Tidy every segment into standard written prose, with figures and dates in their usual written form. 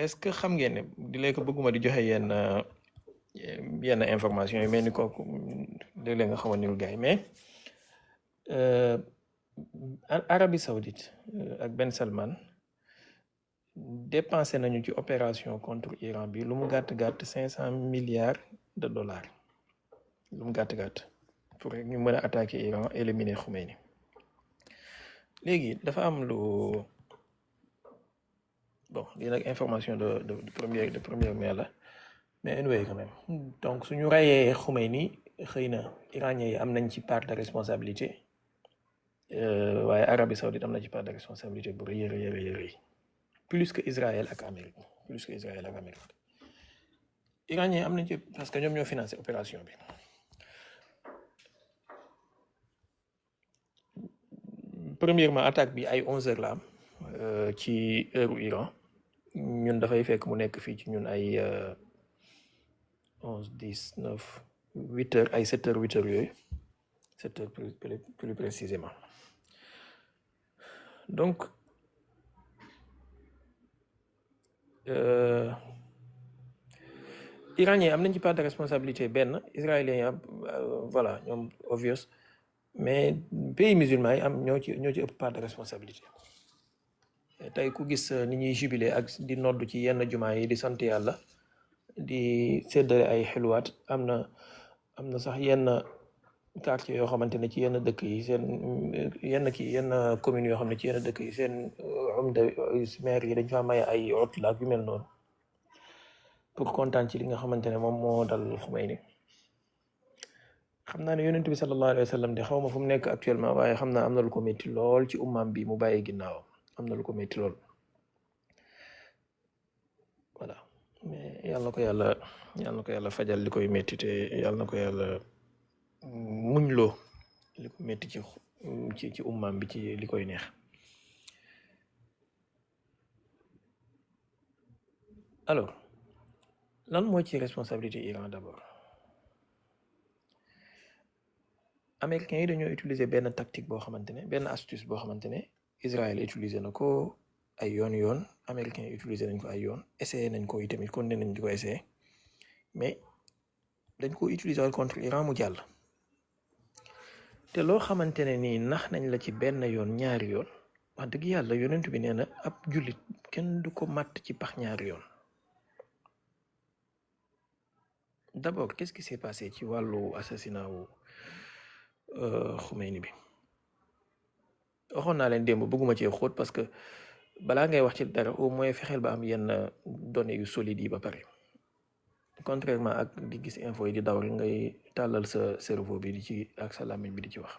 est-ce que xam ngeen ne di léegi bëgguma di joxe yenn information yi mel ni kooku léeg-léeg nga xaw a niru gars yi mais Arabie Saoudite ak Ben Salman dépensé nañu ci opération contre Iran bi lu mu gàtt gàtt 500 milliards de dollars lu mu gàtt gàtt pour ñu mën a attaquer Iran éliminer Khomeini. léegi dafa am lu bon lii nag information de première main la mais anyway quand même donc suñu rayee Khomeini xëy na iranien yi am nañ ci part de responsabilité waaye Arabie Saoudite am na ci part de responsabilité bu rëy a rëy plus que Israël ak Amérique iranien am nañ ci parce que ñoom ñoo financé opération bi. Premièrement attaque bi ay 11h la am ci heure Iran ñun dafay fekk mu nekk fii ci ñun ay 11 10 9 8h ay 7h 8h yooyu 7h plus précisément. donc iranien am nañ ci part de responsabilité benn israélien yi voilà ñoom obvious mais pays musulman yi am ñoo ci ëpp part de responsabilité. tey ku gis ni ñuy jubilé ak di nodd ci yenn jumaa yi di sant yàlla di séddale ay xelwaat am na sax yenn quartier yoo xamante ne ci yenn dëkk yi seen yenn commune yoo xam ne ci yenn dëkk yi seen maire yi dañ fa maye ay hôtel ak yu mel noonu pour kontaan ci li nga xamante ne moom moo dal Khomeini. xam naa ne yonent bi sallallahu alayhi wa sallam de xaw ma fu mu nekk actuellement waaye xam naa am na lu ko métti lool ci ummaam bi mu bàyyi ginnaawam am na lu ko métti lool voilà mais yàlla na ko yàlla fajal li koy métti te yàlla na ko yàlla muñ loo li ko métti ci ummaam bi ci li koy neex. alors lan moo ci responsabilité Iran d'abord. américains yi dañoo utiliser benn tactique boo xamante ne benn astuce boo xamante ne Israël utiliser na ko ay yoon américains yi utiliser nañ ko ay yoon essayé nañ ko itamit kon ne nañ di ko essayé mais dañ ko utiliser contre Iran mu jàll. te loo xamante ne nii nax nañ la ci benn yoon ñaari yoon wax dëgg yàlla yonent bi nee na ab jullit kenn du ko màtt ci pax ñaari yoon. d'abord qu'est-ce qui s'est passé ci wàllu assassinat wu Khomeini bi waxoon naa leen démb bëgguma cee xóot parce que balaa ngay wax ci dara au moins fexeel ba am yenn données yu solides yi ba pare contrairement ak di gis info yi di daw rek ngay tàllal sa cerveau bi di ci ak sa làmmiñ bi di ci wax.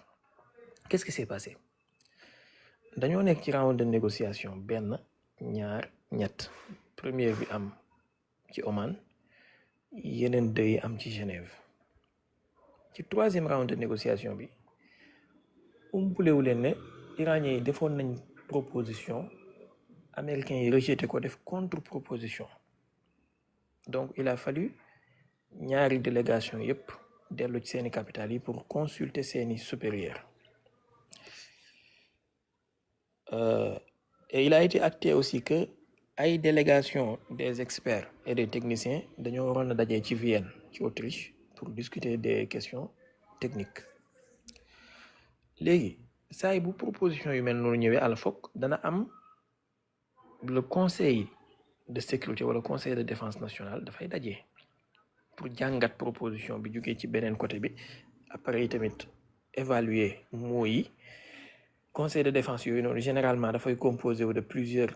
qu'est-ce qui s'est passé dañoo nekk ci round de négociation benn ñaar ñett première bi am ci Oman yeneen deux yi am ci Genève. ci troisième round de négociation bi umpulewu leen ne iraniens yi defoon nañ proposition américains yi rejeté ko def contre proposition donc il a fallu ñaari délégation yépp dellu ci seeni capitales yi pour consulter seeni supérieurs. Et il a été acté aussi que ay délégation des experts et des techniciens dañoo waroon a dajee ci Vienne ci Autriche pour discuter des questions techniques. léegi saa yi bu proposition yu mel noonu ñëwee à la foog dana am le conseil de sécurité wala conseil de défense nationale dafay dajee pour jàngat proposition bi jógee ci beneen côté bi après tamit évaluer mots yi. conseil de défense yooyu noonu généralement dafay composé wu de plusieurs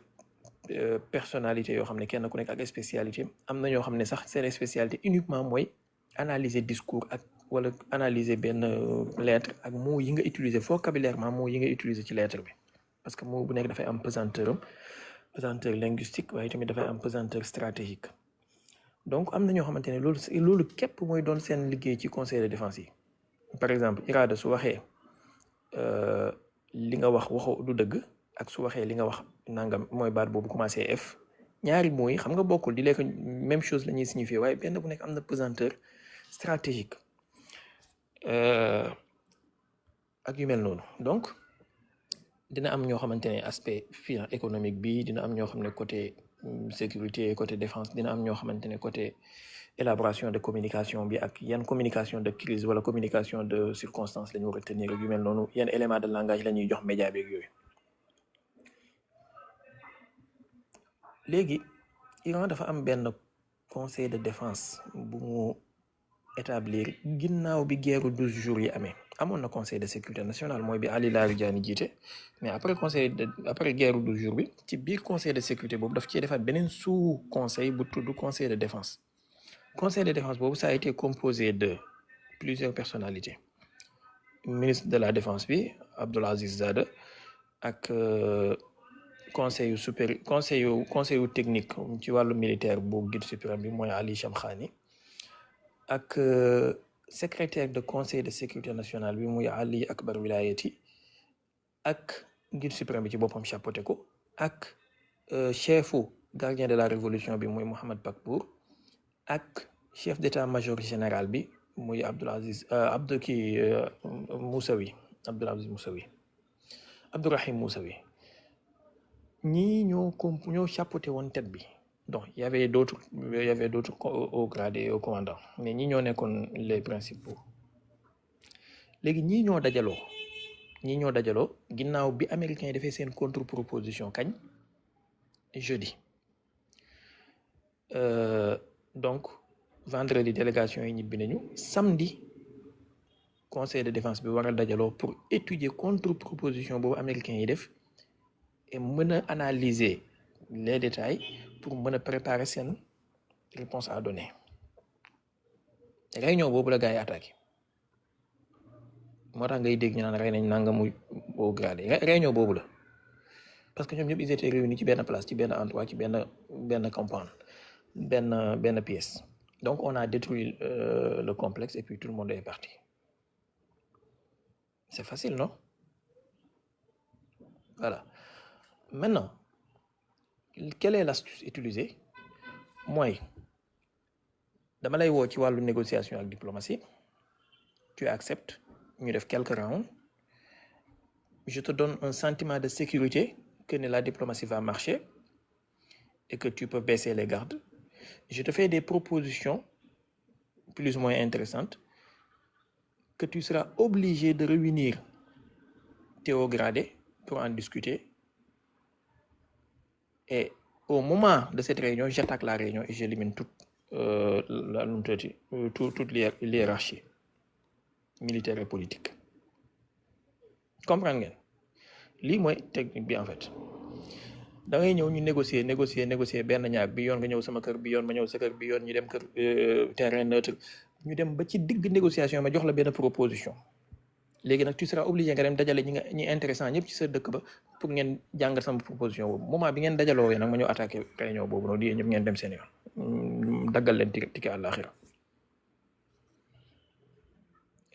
personnalités yoo xam ne kenn ku nekk ak spécialité am na ñoo xam ne sax seen spécialité uniquement mooy analyser discours ak wala analyser benn lettre ak mots yi nga utiliser vocabulairement mots yi nga utiliser ci lettre bi parce que mot bu nekk dafay am pesanteur linguistique waaye tamit dafay am pesanteur stratégique. donc am na ñoo xamante ne loolu képp mooy doon seen liggéey ci conseil de défense yi. par exemple Irada su waxee li nga wax waxoo du dëgg ak su waxee li nga wax nangam mooy baat boobu commencé F ñaari mots yi xam nga bokkul di lekk même chose la ñuy signifier waaye benn bu nekk am na pesanteur stratégique ak yu mel noonu. donc dina am ñoo xamante ne aspect économique bi dina am ñoo xam ne côté sécurité côté défense dina am ñoo xamante ne côté élaboration de communication bi ak yan communication de crise wala communication de circonstance la ñu war a tenir ak yu mel noonu yan élément de langage la ñuy jox média beeg yooyu. léegi Iran dafa am benn conseil de défense bu mu établir ginnaaw bi guerre 12 jours yi amee amoon na conseil de sécurité nationale mooy bi Ali Larijani jiite mais après guerre 12 jours bi ci biir conseil de sécurité boobu daf cee defaat beneen sous conseil bu tudd conseil de défense. Conseil de défense boobu ça a été composé de plusieurs personnalités ministre de la défense bi Abdoul Aziz Zada ak conseil yu technique ci wàllu militaire bu guide suprême bi mooy Ali Shamkhani ak secrétaire de conseil de sécurité nationale bi muy Ali Akbar Wilayati ak guide suprême bi ci boppam chapeauté ko ak chefu gardien de la révolution bi muy Mohamed Pakpour ak chef d'état-major général bi muy Abdourahim Moussawi ñii ñoo chapeauté woon tête bi. Donc, il y avait d'autres hauts gradés et hauts commandants, mais ñi ñoo nekkoon les principaux. léegi ñii ñoo dajaloo ginnaaw bi américains yi defee seen contre-proposition kañ jeudi. Donc vendredi délégation yi ñibbi nañu samedi conseil de défense bi war a dajaloo pour étudier contre-proposition boobu américains yi def et mën a analyser les détails pour mën a préparer seen réponse à donner. réunion boobu la gars yi attaqué moo tax ngay dégg ñu naan rey nañ nangamu au gradé réunion boobu la parce que ñoom ñëpp ils étaient réunis ci benn place ci benn endroit ci benn compound benn pièce. Donc on a détruit le complexe et puis tout le monde est parti. C'est facile, non? Voilà. Maintenant, quelle est l'astuce utilisée? Moi, dama lay woo ci wàllu négociation ak diplomatie, tu acceptes, ñu def quelques rounds, je te donne un sentiment de sécurité que la diplomatie va marcher et que tu peux baisser les gardes. Je te fais des propositions plus ou moins intéressantes que tu seras obligé de réunir tes hauts gradés pour en discuter. Et au moment de cette réunion, j'attaque la réunion et j'élimine toute l'hiérarchie militaire et politique. Comprendre ngeen lii mooy technique bi en fait. da ngay ñëw ñu négocier benn ñaar bi yoon nga ñëw sama kër bi yoon ma ñëw sa kër bi yoon ñu dem kër terrain neutre ñu dem ba ci digg négociation ma jox la benn proposition léegi nag tu seras obligé nga dem dajale ñi intéressant ñëpp ci sa dëkk ba pour ngeen jàngat sama proposition boobu moment bi ngeen dajaloo nag ma ñëw attaqué réunion boobu noonu di ñëpp ngeen dem seen yoon daggal leen ticket àllaaxira.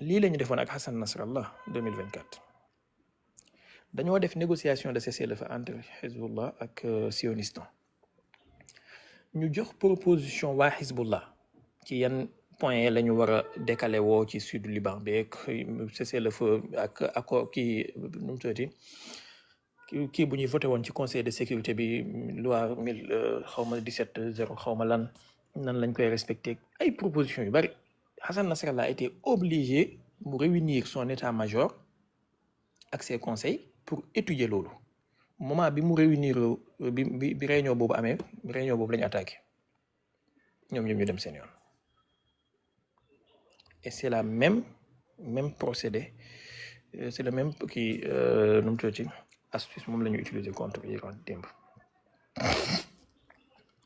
lii la ñu defoon ak Hassan Nasrallah 2024. dañoo def négociation de cessez-le-feu entre Hezbollah ak sionistan ñu jox proposition waa Hezbollah ci yan point la ñu war a décaler woo ci sud Liban beeg cessez-le-feu ak accord kii nu mu tuddati kii bu ñuy voté woon ci conseil de sécurité bi loi 17-0 xaw ma lan nan lañ koy respecté ay propositions yu bari. Hassan Nasrallah a été obligé mu réunir son état-major ak ses conseils pour étudier loolu moment bi mu réunir bi réunion boobu amee réunion boobu la ñu attaqué ñoom ñu dem seen yoon. Et c'est la même procédé c'est le même kii nu mu tuddati astuce moom la ñu utiliser contre Iran démb.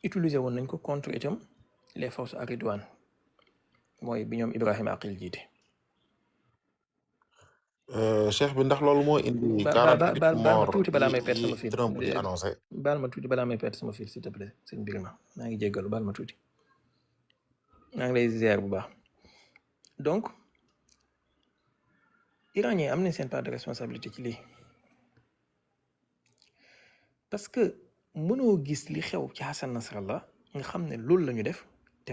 utiliser woon nañ ko contre itam les forces à Ridwan mooy bi ñoom Ibrahim Aqil jiite. Cheikh bi ndax loolu moo indi 48 baal ma morts tuuti balaa may perte sama yi fil Trump di annoncé. baal ma tuuti balaa may perte sama fil s'il te plaît sëñ Birima maa ngi jéggalu baal ma tuuti maa ngi lay ziar bu baax. donc iranien am nañ seen part de responsabilité ci lii parce que mënoo gis li xew ci Hassan Nasrallah nga xam ne loolu la ñu def te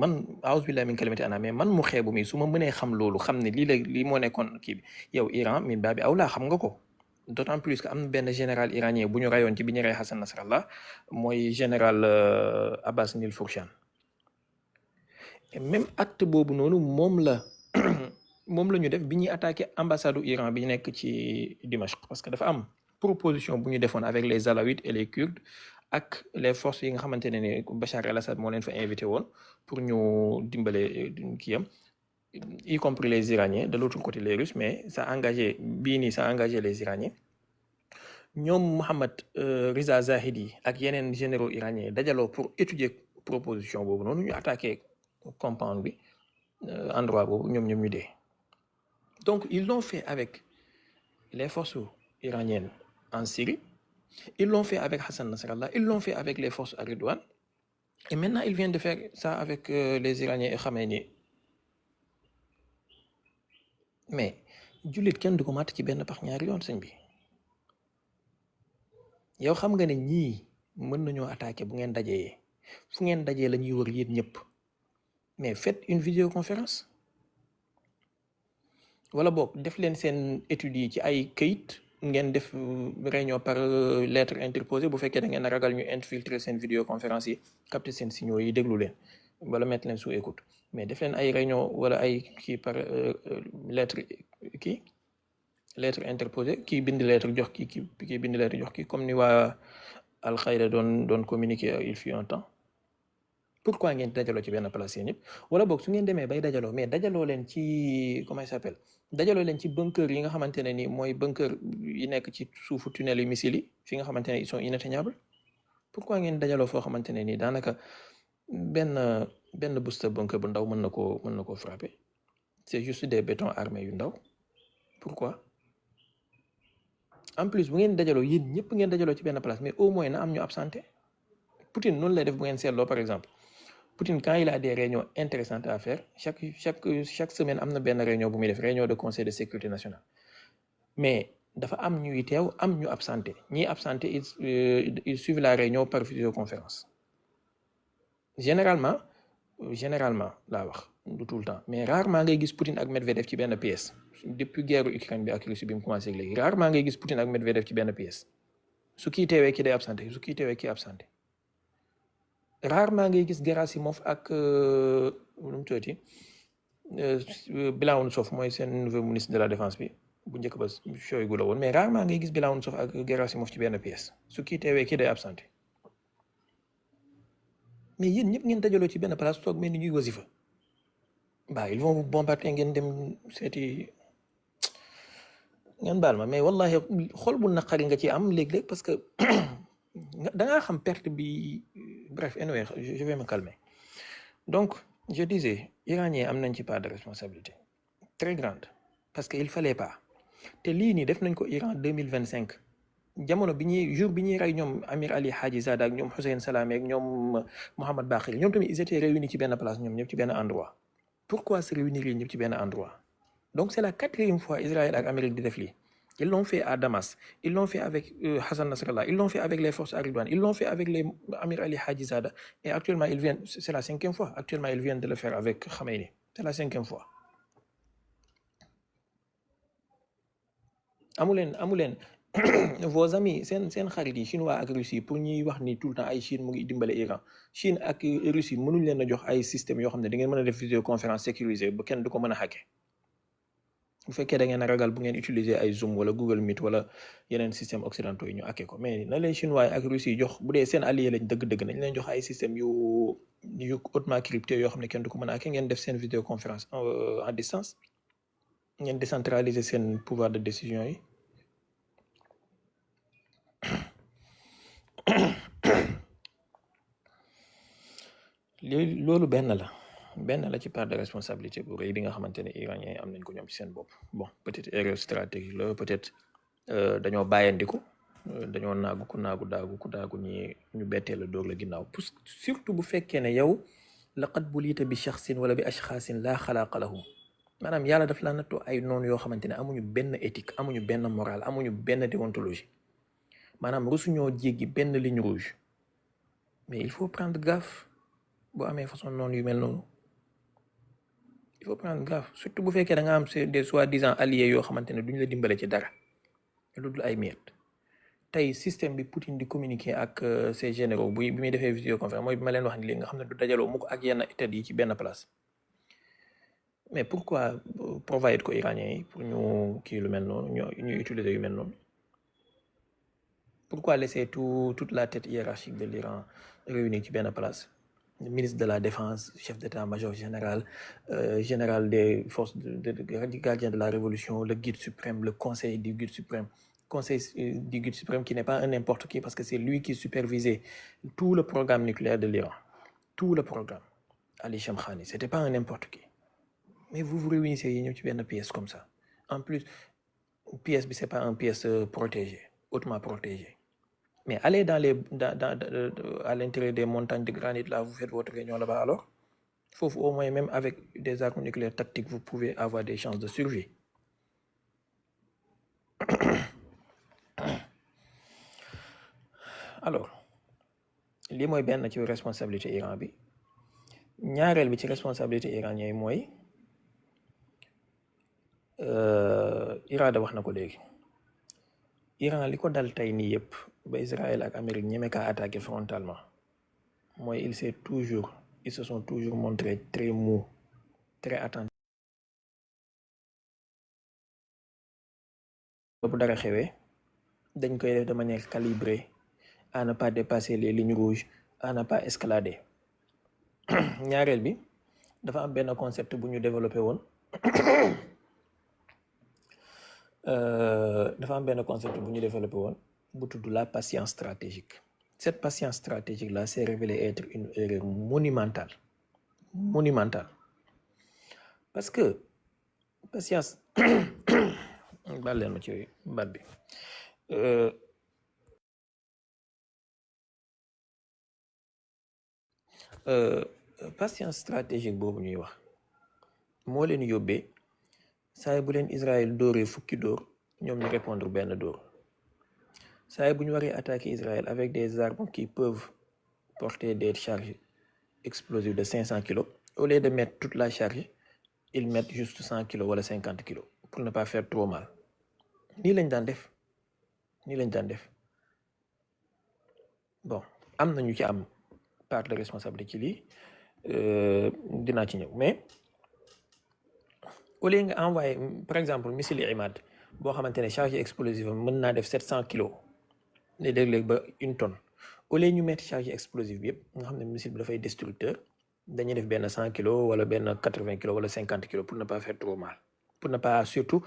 man a'uuzu billahi min kalimati ana mais man mu xeebu mi su ma mënee xam loolu xam ne lii moo nekkoon kii bi yow Iran min baabi awlaa xam nga ko d'autant plus que am na benn général iranien bu ñu rayoon ci bi ñu rey Hassan Nasrallah mooy général Abbas Nil Fourchan. Et même acte boobu noonu moom la moom la ñu def bi ñuy attaqué ambassade du Iran bi ñu nekk ci Dimashq parce que dafa am proposition bu ñu defoon avec les Alaouites et les Kurdes ak les forces yi nga xamante ne ni Bachar el-Assad moo leen fa invité woon pour ñu dimbale kii am y compris les Iraniens de l'autre côté les Russes mais ça a engagé bii nii ça a engagé les Iraniens ñoom Mohammad Riza Zahidi ak yeneen généraux iraniens dajaloo pour étudier proposition boobu noonu ñu attaqué compound bi endroit boobu ñoom ñu dee. Donc ils l'ont fait avec les forces iraniennes en Syrie, ils l'ont fait avec Hassan Nasrallah, ils l'ont fait avec les forces à Ridwan, et maintenant ils viennent de faire ça avec les Iraniens et Khamenei. Mais jullit kenn du ko màtt ci benn pax ñaari yoon sëñ bi yow xam nga ne ñii mën nañoo attaqué bu ngeen dajee fu ngeen dajee la ñuy wër yéen ñëpp mais faites une vidéoconférence wala boog def leen seen études yi ci ay këyit ngeen def réunion par lettre interposée bu fekkee da ngeen ragal ñu infiltrer seen vidéoconférence yi capter seen signaux yi déglu leen wala mettre leen sous écoute mais def leen ay réunion wala ay kii par lettre kii lettre interposée kii bind lettre jox kii bind lettre jox kii comme ni waa Al-Qaïda doon communiquer il fut un temps. Pourquoi ngeen dajaloo ci benn place yéen ñëpp wala boog su ngeen demee bay dajaloo mais dajaloo leen ci comment il s'appelle dajaloo leen ci bunker yi nga xamante ne ni mooy bunker yi nekk ci suufu tunnel yi missile yi fi nga xamante ne ils sont inatteignables pourquoi ngeen dajaloo foo xamante ne ni daanaka benn booster bunker bu ndaw mën na koo frapper c'est juste des bétons armés yu ndaw pourquoi en plus bu ngeen dajaloo yéen ñëpp ngeen dajaloo ci benn place mais au moins na am ñu absenté Poutine noonu lay def bu ngeen seetloo par exemple Poutine quand il a des réunions intéressantes à faire chaque semaine am na benn réunion bu muy def réunion de conseil de sécurité nationale mais dafa am ñuy teew am ñu absenté ñi absenté ils suivent la réunion par visioconférence généralement laa wax du tout le temps mais rarement ngay gis Poutine ak Medvedev ci benn pièce depuis guerre Ukraine bi ak Russie bi mu commencé léegi rarement ngay gis Poutine ak Medvedev ci benn pièce su kii teewee ki day absenté su kii teewee ki absenté rarement ngay gis Gerasimov ak nu mu tuddati Bilaounsof mooy seen nouveau ministre de la défense bi bu njëkk ba Shoigu la woon mais rarement ngay gis Bilaounsof ak Gerasimov ci benn pièce su kii teewee ki day absenté mais yéen ñëpp ngeen dajaloo ci benn place toog mel ni ñuy wasifa bah ils vont vous bombarder ngeen dem seeti ngeen baal ma mais wallahi xol bu naqari nga ci am léeg-léeg parce que da ngaa xam perte bi bref anyway je vais me calmer donc je disais Iraniens am nañ ci part de responsabilité très grande parce que il fallait pas te lii nii def nañ ko Iran 2025 jamono bi ñuy jour bi ñuy rey ñoom Amir Ali Hajizada ak ñoom Hussein Salami ak ñoom Mohammad Baqir ñoom tamit ils étaient réunis ci benn place ñoom ñëpp ci benn endroit pourquoi se réunir ñëpp ci benn endroit donc c'est la 4e fois Israël ak Amérique di def lii ils l'ont fait à Damas ils l'ont fait avec Hassan Nasrallah ils l'ont fait avec les forces à Ridwan ils l'ont fait avec les Amir Ali Hajizada et actuellement ils viennent c'est la 5e fois actuellement ils viennent de le faire avec Khamenei c'est la 5e fois amuleen vos amis seen xarit yi chinois ak Russie pour ñuy wax ni tout le temps ay Chine mu ngi dimbale Iran Chine ak Russie mënuñ leen a jox ay systèmes yoo xam ne da ngeen mën a def visioconférence sécurisée ba kenn du ko mën a hacker bu fekkee da ngeen a ragal bu ngeen utiliser ay Zoom wala Google Meet wala yeneen système occidentaux yi ñu hacker ko mais na leen chinois ak Russie yi jox bu dee seen allié lañ dëgg-dëgg nañ leen jox ay systèmes yu hautement crypté yoo xam ne kenn du ko mën a hacker ngeen def seen visioconférence à distance ngeen décentraliser seen pouvoir de décision yi. loolu benn la ci part de responsabilité bu rëy bi nga xamante ne Iraniens yi am nañ ko ñoom ci seen bopp bon peut-être erreur stratégique la peut-être dañoo bàyyandiku dañoo ku daagu ñu bettee la doog la ginnaaw surtout bu fekkee ne yow laqad buliita bi shaxsin wala bi ashxaasin laa xalaaqa lahum maanaam yàlla daf laa nattoo ay noonu yoo xamante ne amuñu benn éthique amuñu benn morale amuñu benn déontologie maanaam rusuñoo jéggi benn ligne rouge mais il faut prendre gaffe boo amee façon noonu yu mel noonu il faut prendre gaffe surtout bu fekkee da nga am des soi-disant alliés yoo xamante ne duñ la dimbale ci dara lu dul ay miettes. tey système bi Poutine di communiquer ak ses généraux bi muy defee vidéoconférence mooy bi ma leen wax ni léegi nga xam ne du dajaloo mukk ak yenn état yi ci benn place mais pourquoi provide ko iranien yi pour ñu kii lu mel noonu ñu utiliser yu mel noonu pourquoi laisser toute la tête hiérarchique de l'Iran réunie ci benn place le ministre de la défense chef d'état-major général général des forces du gardien de la révolution le guide suprême le conseil du guide suprême qui n'est pas un n'importe qui parce que c'est lui qui supervisait tout le programme nucléaire de l'Iran tout le programme Ali Shamkhani c'était pas un n'importe qui mais vous réunissez yi ñëw ci benn pièce comme ça en plus pièce bi c'est pas une pièce protégée hautement protégée mais allez à l'intérieur des montagnes de granit là vous faites votre réunion là-bas alors foofu au moins même avec des armes nucléaires tactiques vous pouvez avoir des chances de survie alors lii mooy benn ci responsabilité Iran bi ñaareel bi ci responsabilité iranien yi mooy Iran da wax na ko léegi Iran li ko dal tey nii yëpp ba Israël ak Amérique ñeme kaa attaqué frontalement mooy ils se sont toujours montrés très mous très attentifs bu dara xewee dañ koy def de manière calibrée à ne pas dépasser les lignes rouges à ne pas escalader ñaareel bi dafa am benn concept bu ñu développé woon bu tudd la patience stratégique cette patience stratégique là s'est révélée être une erreur monumentale parce que patience baal leen ma ci baat bi patience stratégique boobu ñuy wax moo leen yóbbee saa bu leen Israël dóoree fukki dóor ñoom ñu répondre benn dóor saa bu ñu waree attaquer Israël avec des armes qui peuvent porter des charges explosives de 500 kilos au lieu de mettre toute la charge ils mettent juste 100 kilos wala 50 kilos pour ne pas faire trop mal nii lañ daan def bon am na ñu ci am part de responsabilité ci lii dinaa ci ñëw mais au lieu nga envoyé par exemple missile Imad boo xamante ne charge explosive mën naa def 700 kilos ne léeg-léeg ba 1 tonne au lieu ñu mettre charge explosive bi yëpp nga xam ne missile bi dafay destructeur dañuy def benn 100 kilos wala benn 80 kilos wala 50 kilos pour ne pas faire trop mal pour ne pas surtout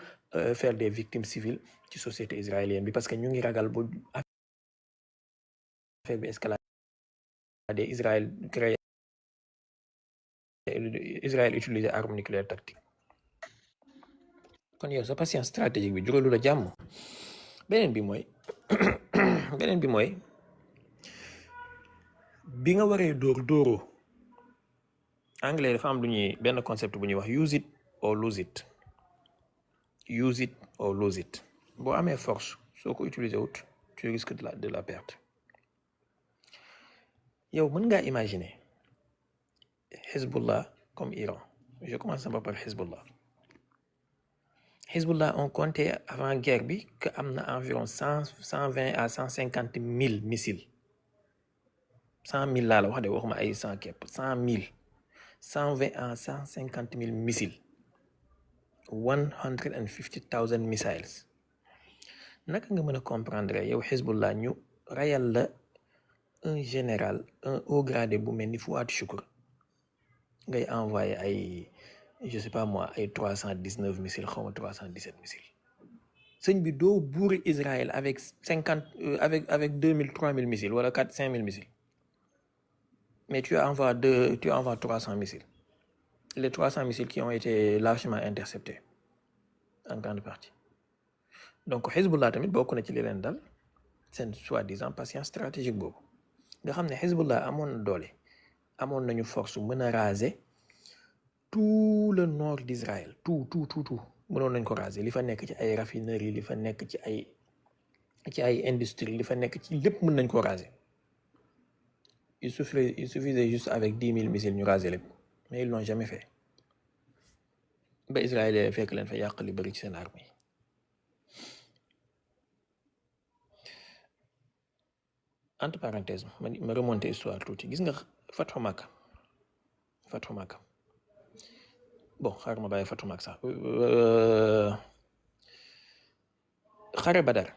faire des victimes civiles ci société israélienne bi parce que ñu ngi ragal bu affaire bi escalade Israël utiliser arme nucléaire tactique kon yow sa patience stratégique bi juralu la jàmm beneen bi mooy bi nga waree dóoroo anglais dafa am lu ñuy benn concept bu ñuy wax use it or lose it boo amee force soo ko utiliser wut tu risques de la perte yow mën ngaa imaginer Hezbollah comme Iran je commence par Hezbollah on comptait avant guerre bi que am na environ 120 à 150 000 missiles 100 000 laa la wax de waxuma ay 100 képp 100 000 120 à 150 000 missiles 150,000 missiles naka nga mën a comprendre yow Hezbollah ñu rayal la un général un haut gradé bu mel ni Fouad Choukr ngay envoyé ay je sais pas moi ay 319 missiles xaw ma 317 missiles sëñ bi doo buuri Israël avec 2000 3000 missiles wala 5000 missiles mais tu envoies 300 missiles les 300 missiles qui ont été largement interceptés en grande partie donc Hezbollah tamit bokk na ci li leen dal seen soi-disant patience stratégique boobu nga xam ne Hezbollah amoon na doole amoon nañu force mën a raser tout le nord d'Israël tout mënoon nañ ko raser li fa nekk ci ay raffineries li fa nekk ci ay industries li fa nekk ci lépp mën nañ ko raser il suffisait juste avec 10 000 missiles ñu raser lépp mais ils l'ont jamais fait ba Israël fekk leen fa yàq li bëri ci seen armes yi entre parenthèse ma remonté histoire tuuti gis nga Fathu Makka bon xaaral ma bàyyi Fathu Makka sax xare Badar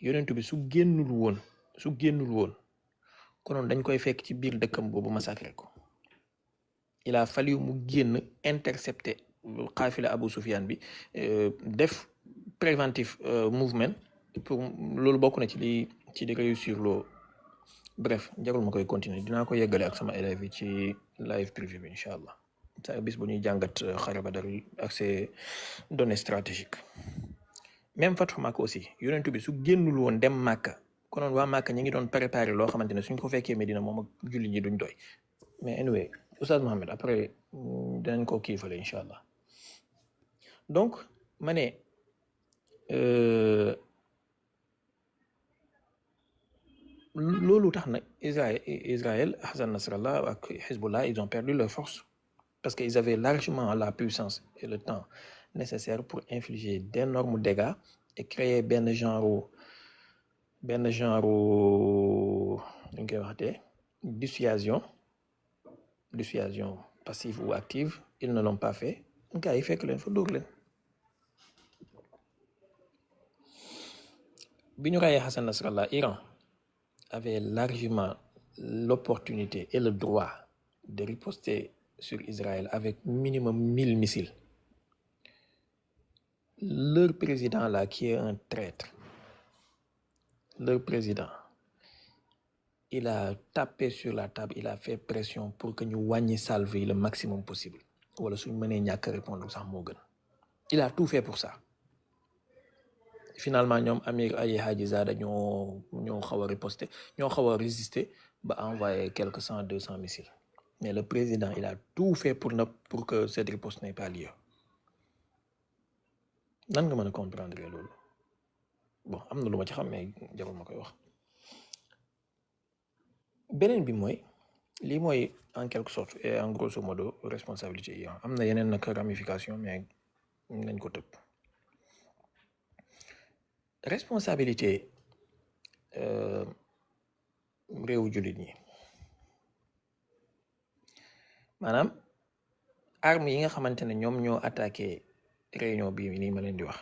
yonentu bi su génnul woon konoon dañ koy fekk ci biir dëkkam boobu massacré ko. Il a fallu mu génn intercepter xaafila Abu Sufyan bi def préventif mouvement pour loolu bokk na ci li réussir loo. Bref jarul ma koy continuer dinaa ko yeggale ak sama élèves yi ci live privé bi incha allah sa bis bu ñuy jàngat xare Badar ak ses données stratégiques. Même Fathu Makka aussi yonentu bi su génnul woon dem Makka konoon waa Makka ñu ngi doon préparé loo xamante ne suñ ko fekkee Medina moom ak julli ñi duñ doy mais anyway Oustaz Mohamed après dinañ ko kiifale incha allah. Donc ma ne loolu tax na Israël Hassan Nasrallah ak Hezbollah ils ont perdu leur force parce qu'ils avaient largement la puissance et le temps nécessaire pour infliger d'énormes dégâts et créer benn genre ñu koy waxatee dissuasion passive ou active. Ils ne l'ont pas fait gars yi fekk leen fa dóor leen. bi ñu rayee Hassan Nasrallah, Iran avait largement l'opportunité et le droit de riposter sur Israël avec minimum 1000 missiles. Leur président là, qui est un traître, leur président, il a tapé sur la table, il a fait pression pour que ñu wàññi salve yi le maximum possible wala suñ mënee ñàkk répondre sax moo gën. Il a tout fait pour ça. Finalement ñoom Amir ay Haji Zada ñoo xaw a riposter ñoo xaw a résister ba envoyer quelques 100-200 missiles mais le président il a tout fait pour que cette riposte n'ait pas lieu. Nan nga mën a comprendre loolu bon am na lu ma ci xam mais jarul ma koy wax. Beneen bi mooy lii mooy en quelque sorte et en grosso modo responsabilité yi am na yeneen nag ramification mais nañ ko tëb. Responsabilité réewu jullit ñi maanaam armes yi nga xamante ne ñoom ñoo attaqué réunion bi nii ma leen di wax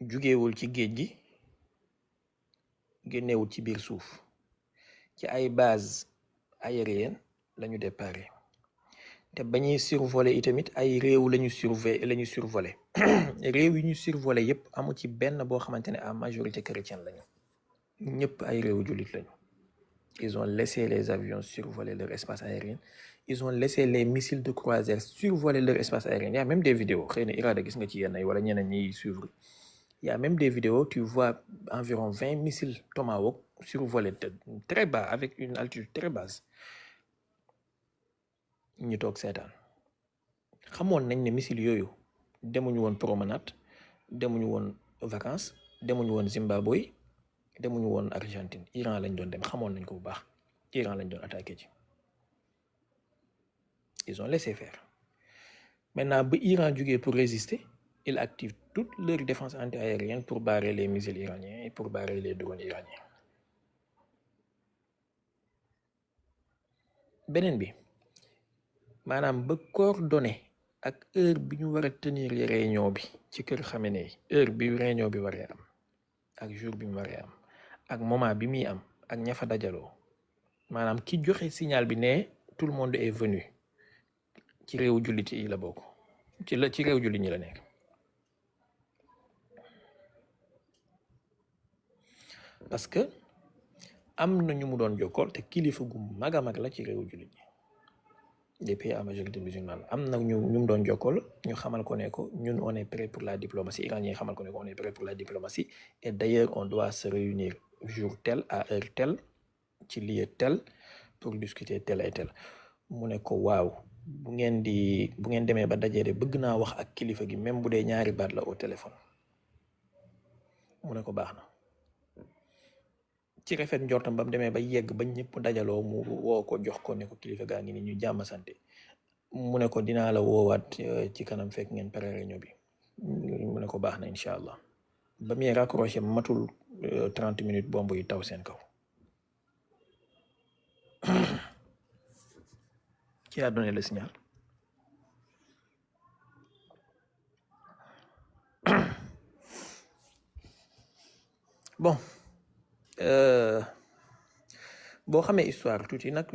jugeewul ci géej gi génneewul ci biir suuf ci ay base aérienne lañu déparé te bañuy survoler itamit ay réew lañu survoler réew yi ñu survoler yépp amu ci benn boo xamante ne à majorité chrétienne lañu ñëpp ay réewu jullit lañu. Ils ont laissé les avions survoler leur espace aérien. Ils ont laissé les missiles de croisière survoler leur espace aérien. Il y a même des vidéos. Il y a même des vidéos, tu vois environ 20 missiles Tomahawk survoler très bas, avec une altitude très basse. Ñu toog seetaan xamoon nañ ne missiles yooyu demuñu woon promenade demuñu woon vacances demuñu woon Zimbabwe demuñu woon Argentine Iran lañ doon dem xamoon nañ ko bu baax Iran lañ doon attaqué ci. Ils ont laissé faire. Maintenant ba Iran jugee pour résister ils activent toute leur défense antiaérienne pour barrer les missiles iraniens et pour barrer les drones iraniens. Beneen bi maanaam ba coordonné ak heure bi ñu war a tenir réunion bi ci kër Khamenei heure bi réunion bi waree am ak jour bi mu waree am ak moment bi muy am ak ña fa dajaloo maanaam ki joxe signal bi ne tout le monde est venu ci réewu jullit yi la bokk ci réew jullit ñi la nekk. Parce que am na ñu mu doon jokkool te kilifa gu mag a mag la ci réewu jullit ñi des pays à majorité musulmane am na ñu mu doon jokkool ñu xamal ko ne ko ñun on est prêt pour la diplomatie iranien xamal ko ne ko on est prêt pour la diplomatie et d'ailleurs on doit se réunir jour tel à heure tel ci lieu tel pour discuter tel et tel mu ne ko waaw bu ngeen demee ba dajee de bëgg naa wax ak kilifa gi même bu dee ñaari baat la au téléphone mu ne ko baax na ci rafet njortam ba mu demee ba yegg ba ñëpp dajaloo mu woo ko jox ko ne ko kilifa gaa ngi ni ñu jàmm sante mu ne ko dinaa la woowaat ci kanam fekk ngeen pare réunion bi mu ne ko baax na incha allah ba muy raccroché matul 30 minutes bomb yi taw seen kaw. Qui a donné le signal? Bon, boo xamee histoire tuuti nag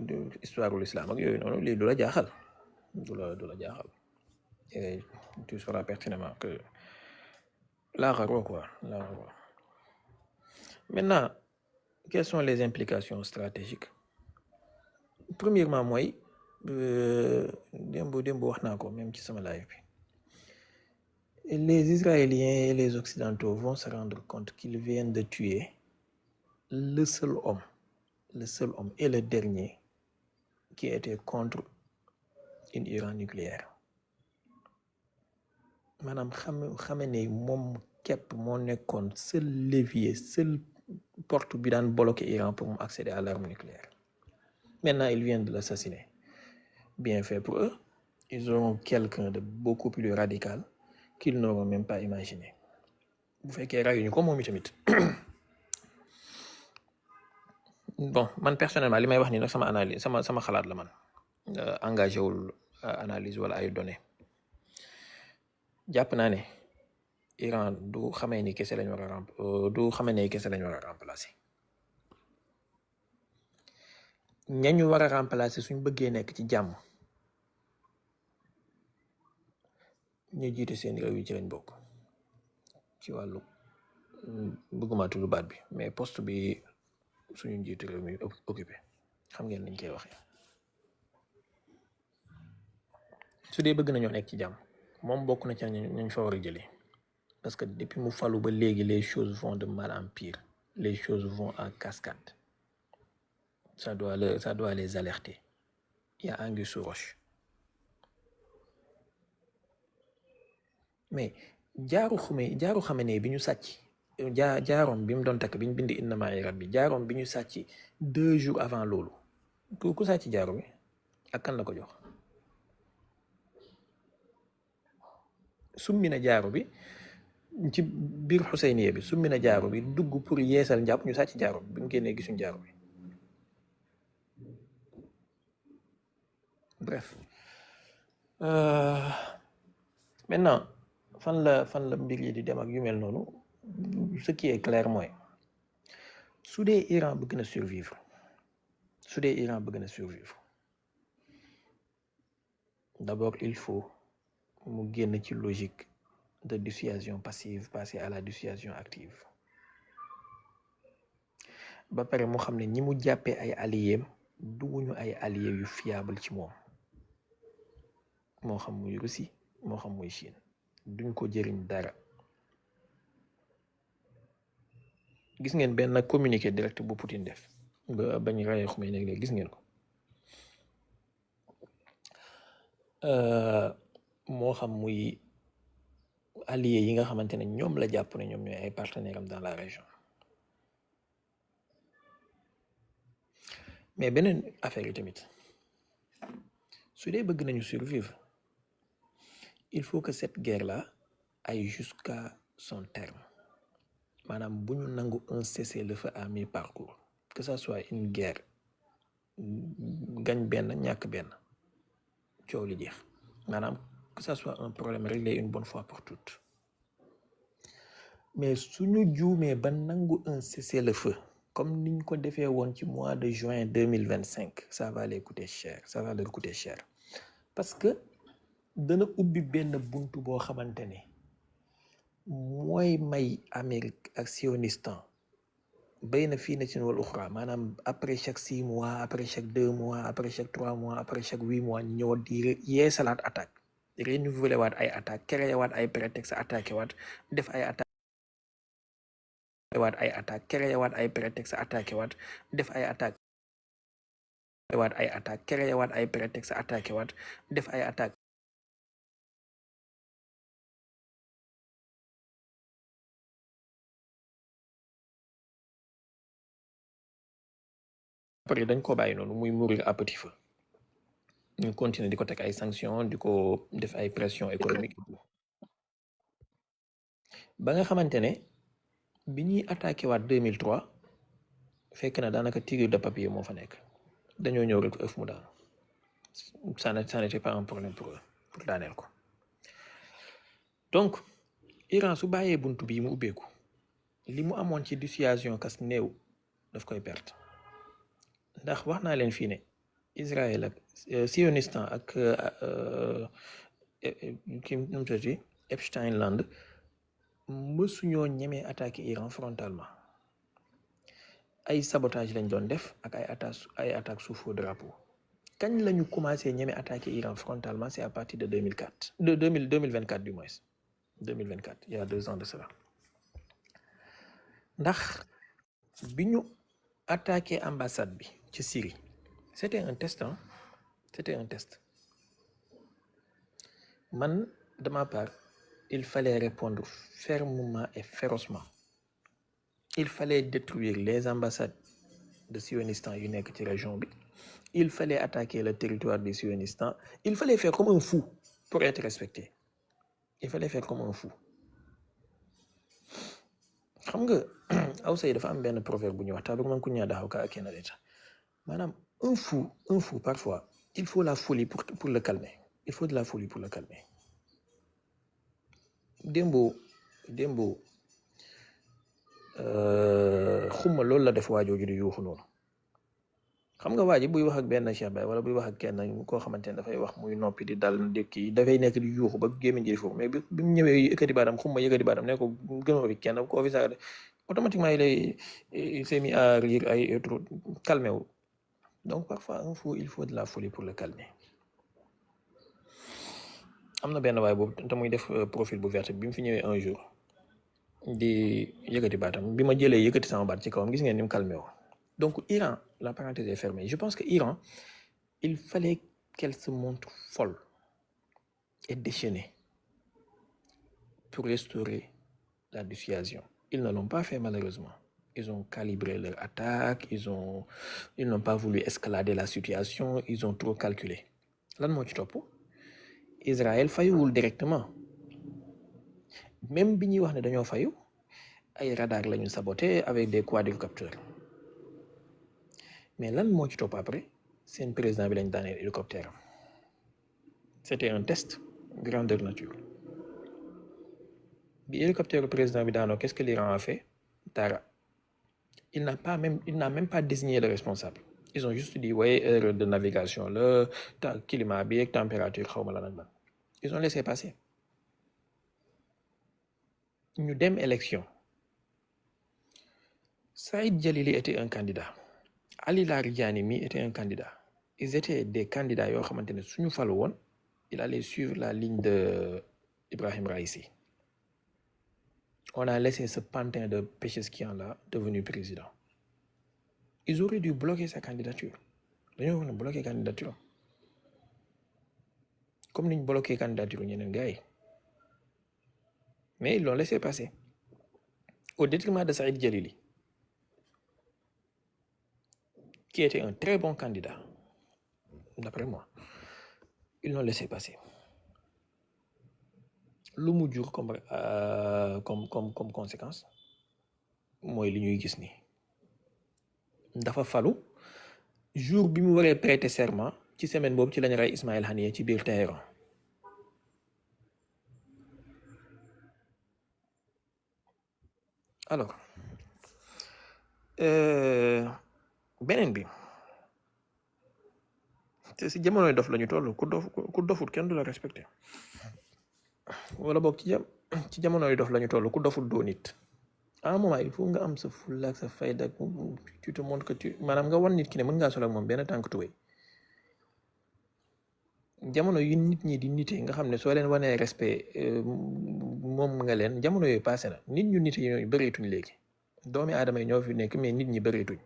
histoire ul islam ak yooyu noonu lii du la jaaxal du la jaaxal et tu sauras pertinemment que laaxaroo quoi laaxaroo. Maintenant, quelles sont les implications stratégiques? Premièrement mooy démb wax naa ko même ci sama live bi. Les Israéliens et les Occidentaux vont se rendre compte qu'ils viennent de tuer le seul homme et le dernier qui était contre une Iran nucléaire. Maanaam xame ne moom képp moo nekkoon seul levier, seul porte bi daan bloquer Iran pour mu accéder à l'arme nucléaire. Maintenant, ils viennent de l'assassiner. Bien fait pour eux. Ils auront quelqu'un de beaucoup plus radical qu'ils n'auront même pas imaginé. Bu fekkee rayuñu ko moom itamit. Bon, man personnellement li may wax nii nag sama analyse sama xalaat la man engagé wul analyse wala ay données. Jàpp naa ne Iran du xamee ni kese lañ war a remplacer. ñañu war a remplacer suñ bëggee nekk ci jàmm ñu jiite seen réew yi ci lañ bokk ci wàllu bëgguma tudd baat bi mais poste bi suñu njiitu réew mi occupé xam ngeen niñ koy waxee. su dee bëgg nañoo nekk ci jàmm moom bokk na ci ñu fa war a jëlee parce que depuis mu falu ba léegi les choses vont de mal en pire, les choses vont en cascade. Ça doit les alerter. Il y a anguille sous roche. Mais jaaru Xamenei bi ñu sàcc jaaroom bi mu doon takk bi ñu bind inna ma'i rabbi jaaroom bi ñu sàcc 2 jours avant loolu ku sàcc jaaro bi ak kan la ko jox. summi na jaaro bi ci biir Xuseyniye bi summi na jaaro bi dugg pour yeesal njàpp ñu sàcc jaaro bi ñu génnee gisuñ jaaro bi. Bref, maintenant fan la mbir yi di dem ak yu mel noonu. Ce qui est clair mooy su dee Iran bëgg na survivre d'abord il faut mu génn ci logique de dissuasion passive passer à la dissuasion active ba pare mu xam ne ñi mu jàppee ay alliés duguñu ay alliés yu fiable ci moom moo xam muy Russie moo xam muy Chine duñ ko jëriñ dara. Gis ngeen benn communiqué direct bu Poutine def ba bañ rayee Khomeini léegi gis ngeen ko moo xam muy alliés yi nga xamante ne ñoom la jàpp ne ñoom ñooy ay partenaires am dans la région. Mais beneen affaire yi tamit su dee bëgg nañu survivre il faut que cette guerre là aille jusqu'à son terme. Maanaam bu ñu nangu un cessez-le-feu à mi-parcours que ça soit une guerre gañ benn ñàkk benn coow li jeex maanaam que ça soit un problème réglé une bonne fois pour toutes. Mais suñu juumee ba nangu un cessez-le-feu comme niñ ko defee woon ci mois de juin 2025 ça va leur coûter cher parce que dana ubbi benn buntu boo xamante ne mooy may Amérique ak sionistan bay na fii na ci wal uxra maanaam après chaque 6 mois après chaque 2 mois après chaque 3 mois après chaque 8 mois ñu ñëwaat di yeesalaat attaque renouveler waat ay attaque créer waat ay prétexte attaqué waat def ay attaque créer waat ay prétexte attaqué waat def ay attaque créer waat ay prétexte attaqué waat def ay attaque après dañ ko bàyyi noonu muy mourir à petit feu ñu continuer di ko teg ay sanctions di ko def ay pression économique ba nga xamante ne bi ñuy attaqué waat 2003 fekk na daanaka tireur de papier moo fa nekk dañoo ñëw rek ëf mu daanu ça n'était pas un problème pour eux pour daaneel ko donc Iran su bàyyee buntu bii mu ubbeeku li mu amoon ci dissuasion kas néew daf koy perte ndax wax naa leen fii ne Israël ak sionistan ak ki nu mu tuddati Epstein Land mësuñoo ñemee attaqué Iran frontalement ay sabotage lañ doon def ak ay attaques sous faux drapeau kañ la ñu commencé ñeme attaqué Iran frontalement c'est à partir de 2004 de 2024 du moins 2024 il y a 2 ans de cela ndax bi ñu attaqué ambassade bi ci Syrie c'était un test c'était un test man de ma part il fallait répondre fermement et férocement il fallait détruire les ambassades de sionistan yu nekk ci région bi il fallait attaquer le territoire des sionistan il fallait faire comme un fou pour être respecté il fallait faire comme un fou xam nga aw say dafa am benn proverbe bu ñuy wax taabir man ku ñaa daxaw ka ak kenn deta maanaam un fou parfois il faut la folie pour le calmer il faut de la folie pour le calmer démbo xuma loolu la def waajooju di yuuxu noonu xam nga waa ji buy wax ak benn Cheikh Baye wala buy wax ak kenn koo xamante ne dafay wax muy noppi di dal ndékki dafay nekk di yuuxu ba gémmiñ ji di foofu mais bi mu ñëwee yëkkati baaraam xuma yëkkati baaraam ne ko gënoo fi kenn koo fi saaga automatiquement il s'est mis à rire ay autres calmé wu donc parfois il faut de la folie pour le calmer am na benn waay boobu te muy def profil bu vert bi mu fi ñëwee un jour di yëkkati baatam bi ma jëlee yëkkati sama baat ci kawam gis ngeen ni mu calmé wu donc Iran la parenthèse est fermée je pense que Iran il fallait qu'elle se montre folle et déchaînée pour restaurer la dissuasion ils ne l'ont pas fait malheureusement ils ont calibré leur attaque ils n'ont pas voulu escalader la situation ils ont trop calculé lan moo ci topp Israël fayuwul directement même bi ñuy wax ne dañoo fayu ay radar la ñu saboté avec des quadricoptères mais lan moo ci topp après seen président bi lañ daaneel hélicoptère am c'était un test grandeur nature bi hélicoptère président bi daanoo qu'est-ce que l'Iran a fait dara il n'a même pas désigné le responsable ils ont juste dit ouais erreur de navigation le climat bi ak température xawma lan ak lan ils ont laissé passer ñu dem élection Saïd Jalili était un candidat Ali Larijani mi était un candidat ils étaient des candidats yoo xamante ne suñu falu woon il allait suivre la ligne de Ibrahim Raïsi on a laissé ce pantin de Pezeshkian là devenu président ils auraient dû bloquer sa candidature dañoo wax ne bloquer candidature comme niñ bloqué candidature ñeneen gars yi mais ils l'ont laissé passer au détriment de Saïd Jalili qui était un très bon candidat d'après moi ils l'ont laissé passer lu mu jur comme conséquence mooy li ñuy gis ni dafa falu jour bi mu waree prêter serment ci semaine boobu ci lañu rey Ismaël Haniyeh ci biir Téhéran alors beneen bi te si jamonoy dof la ñu toll ku dofut kenn du la respecté wala boog ci jamonoy dof la ñu toll ku dofut doo nit à un moment il faut nga am sa fulla ak sa fayda tu te montres que tu maanaam nga wan nit ki ne mën ngaa sol ak moom benn tànk tubéy jamono yu nit ñi di nite nga xam ne soo leen wanee respect moom nga leen jamono yooyu passé na nit ñu nite yi bëreetuñ léegi doomi aadama yi ñoo fi nekk mais nit ñi bëreetuñ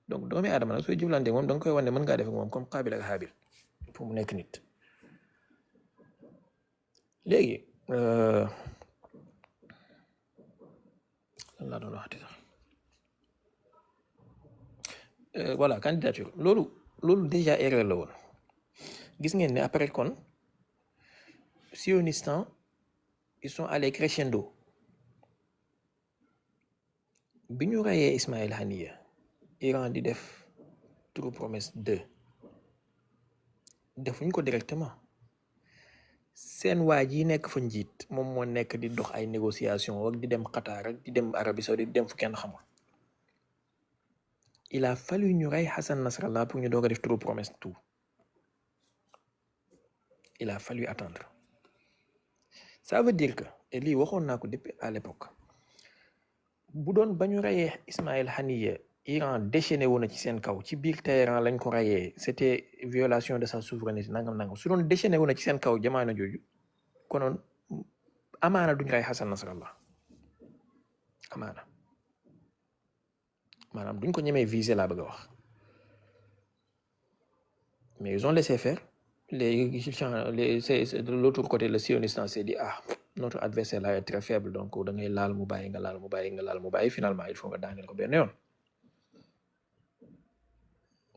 donc doomi aadama nag sooy jëflante moom da nga koy wan ne mën ngaa def ak moom comme Qaabil ak Haabil pour mu nekk nit léegi lan laa doon waxati sax voilà candidature loolu déjà erreur la woon gis ngeen ne après kon sionistan ils sont allés crescendo bi ñu rayee Ismaïl Haniyeh Iran di def True Promise 2 defuñ ko directement seen waa ji nekk fa njiit moom moo nekk di dox ay négociation ak di dem Qatar ak di dem Arabie Saoudite di dem fu kenn xamul. Il a fallu ñu rey Hassan Nasrallah pour ñu doog a def True Promise 2. Il a fallu attendre. Ça veut dire que et lii waxoon naa ko depuis à l'époque bu doon ba ñu reyee Ismaïl Haniyeh Iran déchaîné wu na ci seen kaw ci biir Téhéran lañ ko rayee c'était violation de sa souveraineté nangam su doon déchaîné wu na ci seen kaw jamono jooju konoon amaana duñ rey Hassan Nasrallah amaana maanaam duñ ko ñemee viser laa bëgg a wax mais ils ont laissé faire de l'autre côté le sioniste s'est dit notre adversaire là est très faible donc da ngay laal mu bàyyi nga laal mu bàyyi nga laal mu bàyyi finalement il faut nga daaneel ko benn yoon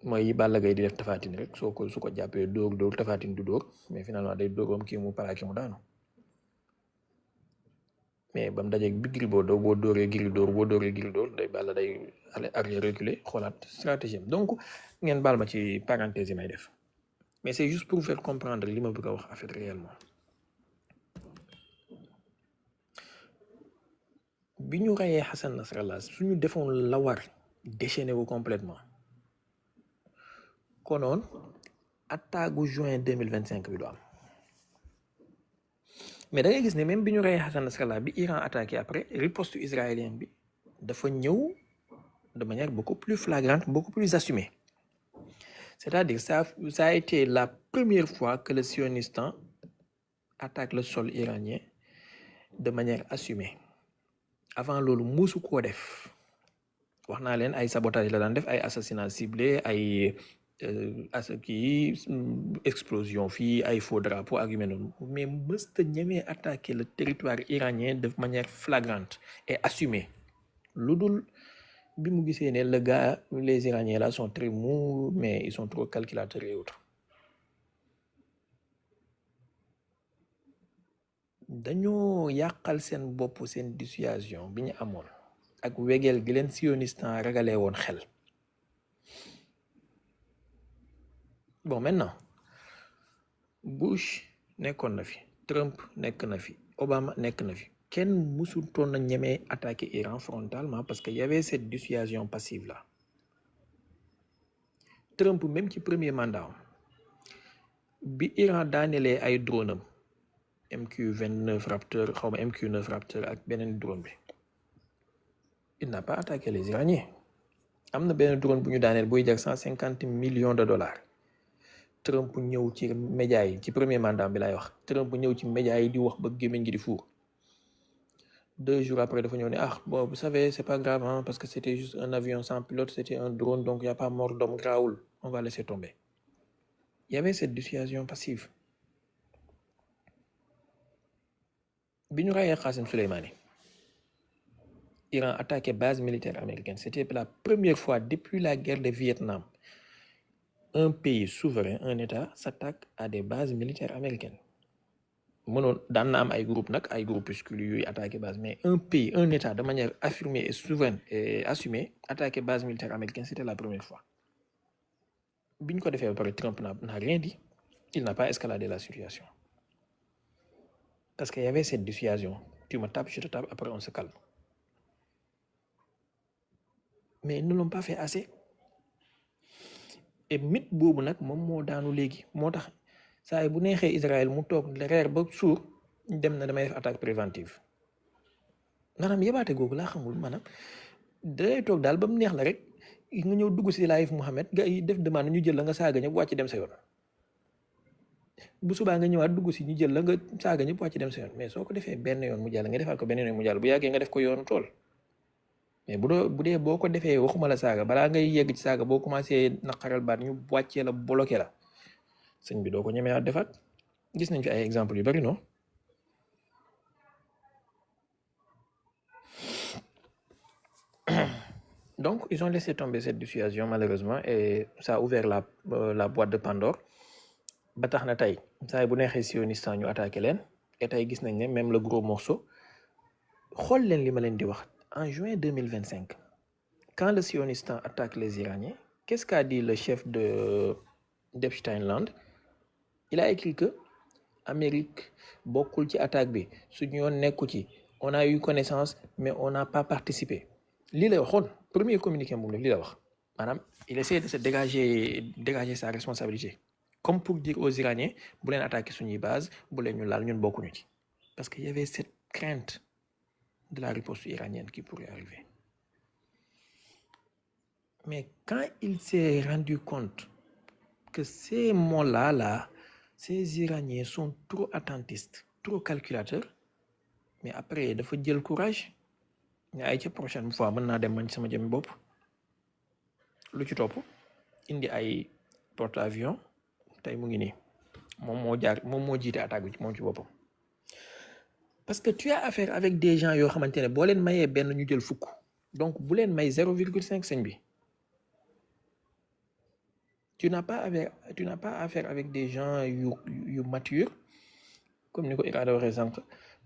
mooy yi Balla Gaye di def Tapha Tine rek su ko jàppee dóor Tapha Tine du dóor mais finalement day dóorom kii mu paraaki mu daanu mais ba mu dajeeg bi Gris Bordeaux boo dóoree Gris dóor day Balla day arrière reculer xoolaat stratégie donc ngeen baal ma ci parenthèse yi may def mais c'est juste pour faire comprendre li ma bëgg a wax en fait réellement bi ñu reyee Hassan Nasrallah suñu defoon la war déchaîné wu complètement konoon attaque gu juin 2025 bi du am mais da ngay gis ne même bi ñu reyee Hassan Nasrallah bi Iran attaqué après riposte israélienne bi dafa ñëw de manière beaucoup plus flagrante beaucoup plus assumée c'est-à-dire ça a été la première fois que le sionistan attaque le sol iranien de manière assumée avant loolu musu koo def wax naa leen ay sabotage la daan def ay assassinat ciblé ay explosion fii ay faux drapeau ak yu mel noonu mais mësta ñemee attaquer le territoire iranien de manière flagrante et assumée lu dul bi mu gisee ne le gars les Iraniens là sont très mous mais ils sont trop calculateurs et autres dañoo yàqal seen bopp seen dissuasion bi ñu amoon ak wegeel gi leen sionistan ragalee woon xel bon maintenant Bush nekkoon na fi Trump nekk na fi Obama nekk na fi kenn musul toon na ñemee attaquer Iran frontalement parce que y avait cette dissuasion passive là Trump même ci premier mandat bi Iran daanelee ay drone am MQ-29 Raptor xaw ma MQ-9 Raptor ak beneen drone bi il n'a pas attaqué les Iraniens am na benn drone bu ñu daaneel buy jar $150 millions Trump ñëw ci média yi ci premier mandat bi laay wax Trump ñëw ci média yi di wax ba gémmiñ gi di fuur 2 jours après dafa ñëw ne bon vous savez c'est pas grave hein, parce que c'était juste un avion sans pilote c'était un drone donc y a pas mort d'homme grawul on va laisser tomber il y avait cette dissuasion passive bi ñu rayee Qasem Soleimani Iran attaqué base militaire américaine c'était la première fois depuis la guerre de Vietnam un pays souverain un état s'attaque à des bases militaires américaines mënoon daan na am ay groupe nag ay groupuscules yuy attaqué base mais un pays un état de manière affirmée et souveraine et assumée attaqué base militaire américaine c'était la première fois bi ñu ko defee ba pare Trump n'a rien dit il n'a pas escaladé la situation parce qu'il y avait cette dissuasion tu me tapes je te tape après on se calme mais ils ne l'ont pas fait assez et mythe boobu nag moom moo daanu léegi moo tax saa yi bu neexee Israël mu toog reer ba suur dem na damay def attaque préventive maanaam yebaate googu laa xamul maanaam day toog daal ba mu neex la rek nga ñëw dugg si live Mohamed nga def demande ñu jël la nga saaga ñëpp wàcc dem sa yoon bu subaa nga ñëwaat dugg si ñu jël la nga saaga ñëpp wàcc dem sa yoon mais soo ko defee benn yoon mu jàll nga defaat ko benn yoon mu jàll bu yàggee nga def ko yoonu tool mais bu dee boo ko defee waxuma la saaga balaa ngay yegg ci saaga boo commencé naqaral baat ñu wàccee la bloqué la sëñ bi doo ko ñemee defaat gis nañ fi ay exemple yu bari non donc ils ont laissé tomber cette dissuasion malheureusement et ça a ouvert la boîte de Pandore ba tax na tey saa bu neexee sioniste ñu attaqué leen et tey gis nañ ne même le gros morceau xool leen li ma leen di wax en juin 2025, quand le Sionistan attaque les Iraniens, qu'est-ce qu'a dit le chef d'Epstein Land? Il a écrit que Amérique bokkul ci attaque bi suñu yoon nekku ci, on a eu connaissance mais on n'a pas participé. Lii la waxoon premier communiqué moom lii la wax maanaam il essaie de se dégager sa responsabilité comme pour dire aux Iraniens bu leen attaquer suñuy base bu leen ñu laal ñun bokkuñu ci parce qu'il y avait cette crainte de la riposte iranienne qui pourrait arriver. Mais quand il s'est rendu compte que ces mots-là, ces Iraniens sont trop attentistes, trop calculateurs, mais après dafa jël courage ne ay ca prochaine fois mën naa dem man ci sama jëmmi bopp lu ci topp indi ay porte-avions tey mu ngi nii moom moo jiite attaque bi moom ci boppam. Parce que tu as affaire avec des gens yoo xamante ne boo leen mayee benn ñu jël fukk donc bu leen may 0,5 sëñ bi. Tu n'as pas affaire avec des gens yu mature comme ni ko Irada waxee sànq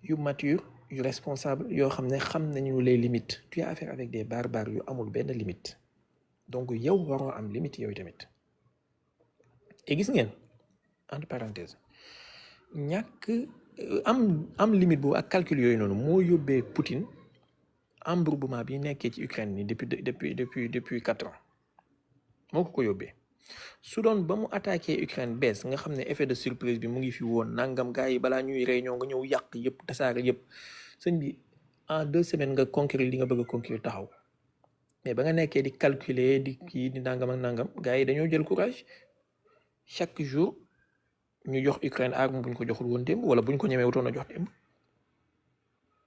yu mature yu responsable yoo xam ne xam nañu les limites. Tu as affaire avec des barbares yu amul benn limite donc yow waroo am limite yow tamit. Et gis ngeen entre parenthèses ñàkk am limite boobu ak calcul yooyu noonu moo yóbbee Poutine embourbement bi nekkee ci Ukraine ni depuis 4 ans moo ko yóbbee. su doon ba mu attaqué Ukraine bees nga xam ne effet de surprise bi mu ngi fi woon nangam gars yi balaa ñuy réunion nga ñëw yàq yëpp tasaare yëpp sëñ bi en 2 semaines nga conquérir li nga bëgg a conquérir taxaw mais ba nga nekkee di calculer di kii di nangam ak nangam gars yi dañoo jël courage chaque jour ñu jox Ukraine arme buñ ko joxul woon démb wala buñ ko ñemee wutoon a jox démb.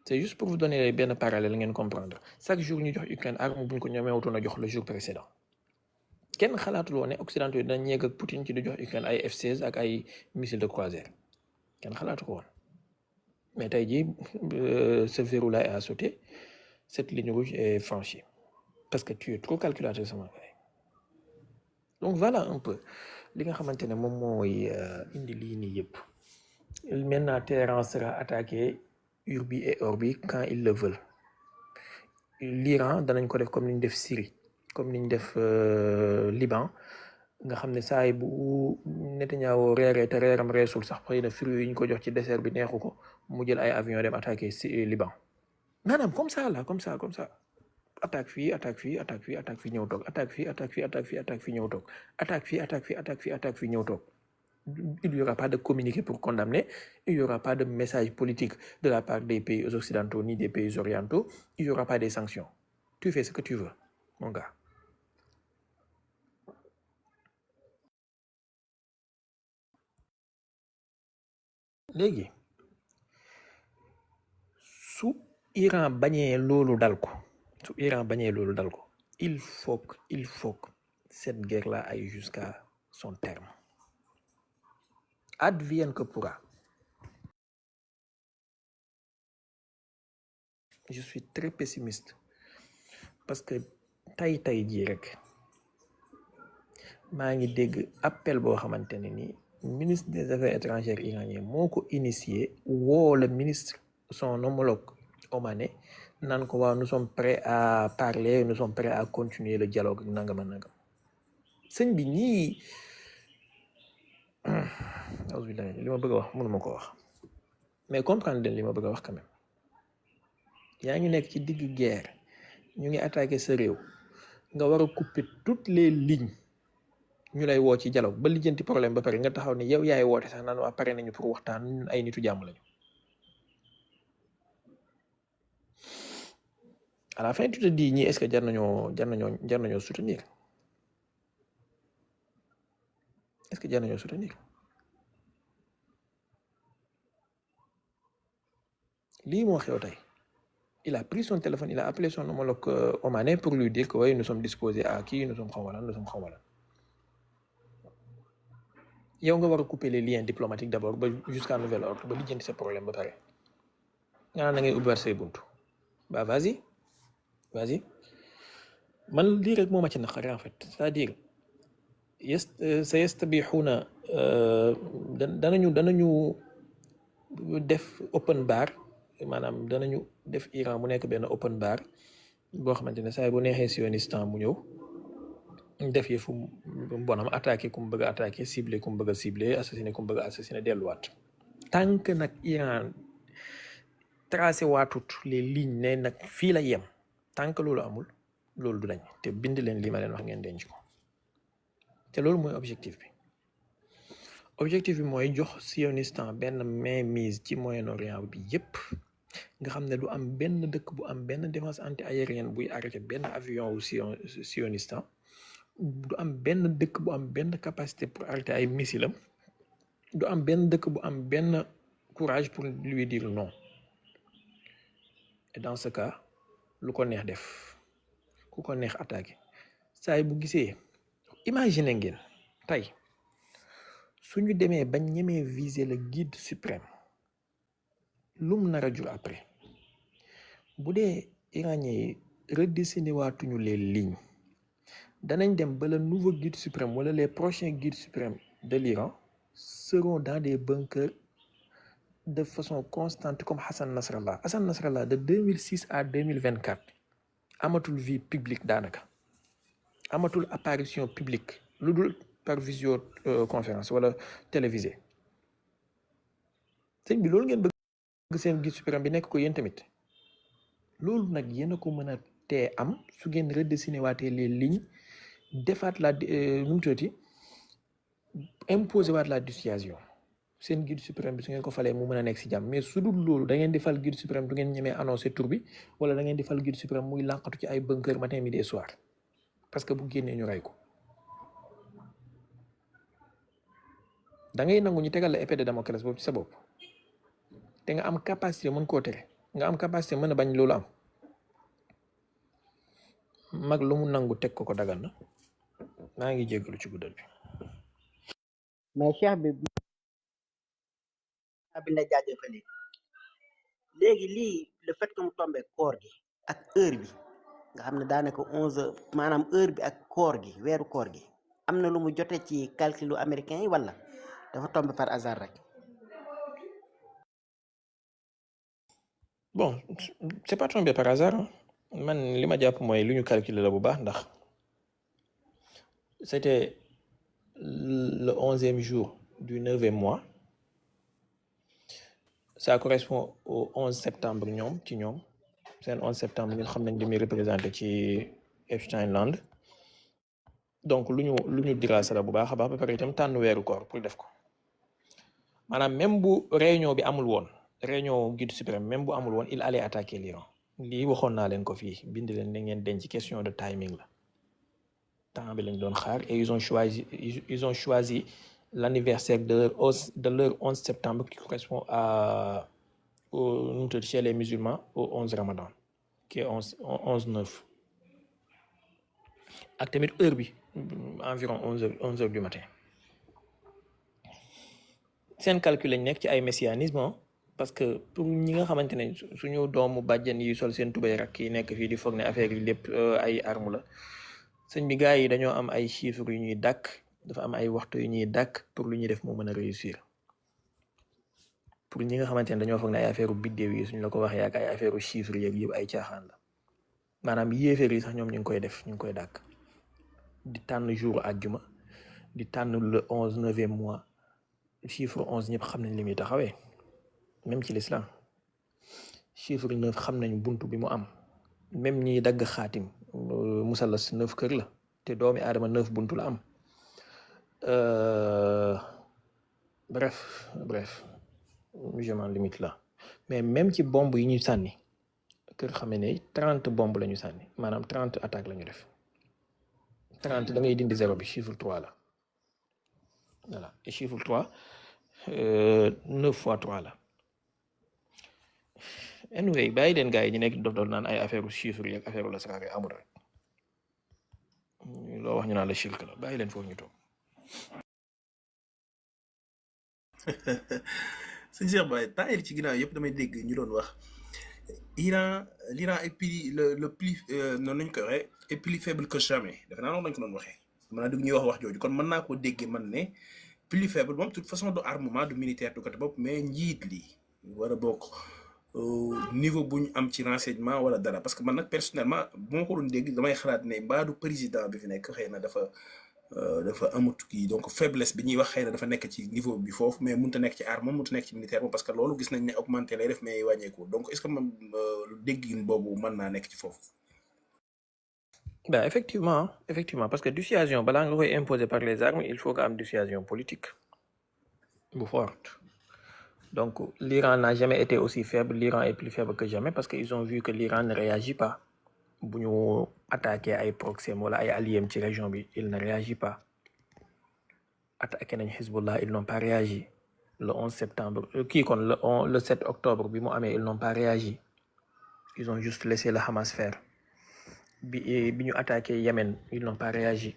C'est juste pour vous donner benn parallèle ngeen comprendre chaque jour ñu jox Ukraine arme buñ ko ñemee wutoon a jox le jour précédent. kenn xalaatul woon ne occidentaux yi dinañ yegg ak Poutine ci di jox Ukraine ay F-16 ak ay missiles de croisière kenn xalaatu ko woon mais tey jii ce verrou-là a sauté cette ligne rouge est franchie parce que tu es trop calculateur sama gars. Donc voilà un peu li nga xamante ne moom mooy indi lii nii yëpp. Maintenant Téhéran sera attaqué urbi et orbi quand ils le veulent. L'Iran danañ ko def comme ni ñu def Syrie comme ni ñu def Liban nga xam ne saa yi bu Netanyahu reeree te reeram reesul sax xëy na fruits yi ñu ko jox ci dessert bi neexu ko mu jël ay avion dem attaqué si Liban maanaam comme ça attaque fii ñëw toog attaque fii ñëw toog il n'y aura pas de communiqué pour condamner, il n'y aura pas de message politique de la part des pays occidentaux ni des pays orientaux, il n'y aura pas des sanctions. Tu fais ce que tu veux, mon gars. Léegi su Iran bañee loolu dal ko il faut que cette guerre-là aille jusqu'à son terme. Advienne que pourra. Je suis très pessimiste parce que tay jii rek maa ngi dégg appel boo xamante ne ni ministre des affaires étrangères iranien moo ko initié woo le ministre son homologue omanais naan ko waaw nous sommes prêts à parler nous sommes prêts à continuer le dialogue ak nangam sëñ bi ñii li ma bëgg a wax mënuma ko wax mais comprendre leen li ma bëgg a wax quand même yaa ngi nekk ci digg guerre ñu ngi attaqué sa réew nga war a couper toutes les lignes ñu lay woo ci dialogue ba lijjanti problème ba pare nga taxaw ni yow yaay woote sax naan waa pare nañu pour waxtaan ñun ay nitu jàmm lañu. À la fin tu te dis ñii est-ce que jar nañoo soutenir est-ce que jar nañoo soutenir lii moo xew tey. Il a pris son téléphone, il a appelé son homologue omanais pour lui dire que oui, nous sommes disposés à qui, nous sommes xawma lan. Yow nga war a couper les liens diplomatiques d'abord ba jusqu'à nouvel ordre ba lijjanti sa problème ba pare nga naan da ngay ubbiwaat say buntu bah vas-y man lii rek moo ma ci naqari en fait c'est-à-dire sa yastabixuuna danañu def open bar maanaam danañu def Iran mu nekk benn open bar boo xamante ne saa bu neexee sionistan mu ñëw def yi fu bonam attaqué ku mu bëgg a attaqué ciblé ku mu bëgg a ciblé assassiné ku mu bëgg a assassiné delluwaat tant que nag Iran tracé waatut les lignes ne nag fii la yem tant que loolu amul loolu du dañ te bind leen li ma leen wax ngeen denc ko te loolu mooy objectif bi mooy jox sionistan benn mainmise ci Moyen-Orient bi yépp nga xam ne du am benn dëkk bu am benn défense anti-aérienne buy arrêté benn avion wu sionistan du am benn dëkk bu am benn capacité pour arrêter ay missile am du am benn dëkk bu am benn courage pour lui dire non et dans ce cas lu ko neex def ku ko neex attaqué saa yi bu gisee imagine ngeen tey suñu demee bañ ñemee viser le guide suprême lum nar a jur après bu dee iranien yi redessiné waatuñu les lignes danañ dem ba le nouveau guide suprême wala les prochains guides suprêmes de l'Iran seront dans des bunkers de façon constante comme Hassan Nasrallah. Hassan Nasrallah de 2006 à 2024 amatul vie publique daanaka amatul apparition publique lu dul par visioconférence wala télévisée sëñ bi loolu ngeen bëgg seen guide suprême bi nekk ko yéen tamit loolu nag yéen a ko mën a tee am su ngeen redessiné waatee les lignes defaat la nu mu tuddati imposé waat la dissuasion seen guide suprême bi su ngeen ko falee mu mën a nekk si jàmm mais su dul loolu da ngeen di fal guide suprême du ngeen ñemee annoncé tur bi wala da ngeen di fal guide suprême muy lànqatu ci ay bunker matin midi et soir parce que bu génnee ñu rey ko da ngay nangu ñu tegal la épée de Damoclès boobu ci sa bopp te nga am capacité mën koo tere nga am capacité mën a bañ loolu am mag lu mu nangu teg ko dagan na maa ngi jéggalu ci guddal bi. mais cheikh bi la jaajëfale léegi lii le fait que mu tombé koor gi ak heure bi nga xam ne daanaka 11h maanaam heure bi ak koor gi weeru koor gi am na lu mu jote ci calculu américain yi wala dafa tombé par hasard rek. Bon, c'est pas tombé par hasard hein. Man li ma jàpp mooy lu ñu calculer la bu baax ndax c'était le 11e jour du 9e mois. Ça correspond au 11 septembre ñoom ci ñoom seen 11 septembre ñun xam nañ li muy représenté ci Epstein Land donc lu ñu diraasa la bu baax a baax ba pare itam tànn weeru koor pour def ko maanaam même bu réunion bi amul woon réunion guide suprême même bu amul woon il allait attaquer l'Iran lii waxoon naa leen ko fii bind leen ne ngeen denc question de timing la temps bi lañ doon xaar et ils ont choisi l'anniversaire de leur 11 septembre qui correspond chez les musulmans au 11 Ramadan qui est 11/9 ak tamit heure bi environ 11h du matin seen calcul lañ nekk ci ay messianisme parce que pour ñi nga xamante ne suñu doomu bàjjen yi sol seen tubay rak yi nekk fii di foog ne affaire yi lépp ay arme la sëñ bi gars yi dañoo am ay chiffres yu ñuy dàkk dafa am ay waxtu yu ñuy dàkk pour lu ñuy def moo mën a réussir pour ñi nga xamante ne dañoo foog ne ay affaire biddéew yi suñ la ko waxee ak ay affaire chiffres yeeg yëpp ay caaxaan la maanaam yéeféer yi sax ñoom ñu ngi koy def ñu ngi koy dàkk di tànn jour àjjuma di tànn le 11 9e mois chiffre 11 ñëpp xam nañ li muy taxawee même ci l'islam chiffre 9 xam nañ buntu bi mu am même ñiy dagg xaatim musalas 9 kër la te doomi aadama 9 buntu la am bref je m'en limite là mais même ci bombe yi ñuy sànni kër xamee ne 30 bombe la ñu sànni maanaam 30 attaques la ñu def 30 da ngay dindi 0 bi chiffre 3 la voilà et chiffre 3 9 fois 3 la anyway bàyyi leen gars yi ñu nekk dof naan ay affaire chiffre yi ak affaire la saraare amul rek loo wax ñu naan la shirk la bàyyi leen foofu ñu toog. sëñ Cheikh Baye temps yii ci ginnaaw yëpp damay dégg ñu doon wax l'Iran est plus le plus noonu lañ koy waxee est plus faible que jamais defe naa noonu lañ ko doon waxee mën naa dégg ñuy wax jooju kon mën naa koo déggee man ne plus faible moom de toute façon du armement du militaire du côté bopp mais njiit li war a bokk niveau bu ñu am ci renseignement wala dara parce que man nag personnellement bu ma ko doon dégg damay xalaat ne mbaa du président bi fi nekk xëy na dafa amut kii donc faiblesse bi ñuy wax xëy na dafa nekk ci niveau bi foofu mais mënut a nekk ci arme mënut a nekk ci militaire parce que loolu gis nañ ne augmenté lay def mais wàññeeku donc est-ce que man déggin boobu mën naa nekk ci foofu. Ben effectivement parce que dissuasion balaa nga koy imposer par les armes il faut nga am dissuasion politique bu forte. Donc l'Iran n'a jamais été aussi faible, l'Iran est plus faible que jamais parce qu'ils ont vu que l'Iran ne réagit pas. Bu ñu attaqué ay proxem wala ay alliés ci région bi il ne réagit pas. Attaqué nañ Hezbollah ils n'ont pas réagi. Le 11 septembre le 7 octobre bi mu amee ils n'ont pas réagi. Ils ont juste laissé le Hamas faire. Bi ñu attaqué Yémen ils n'ont pas réagi.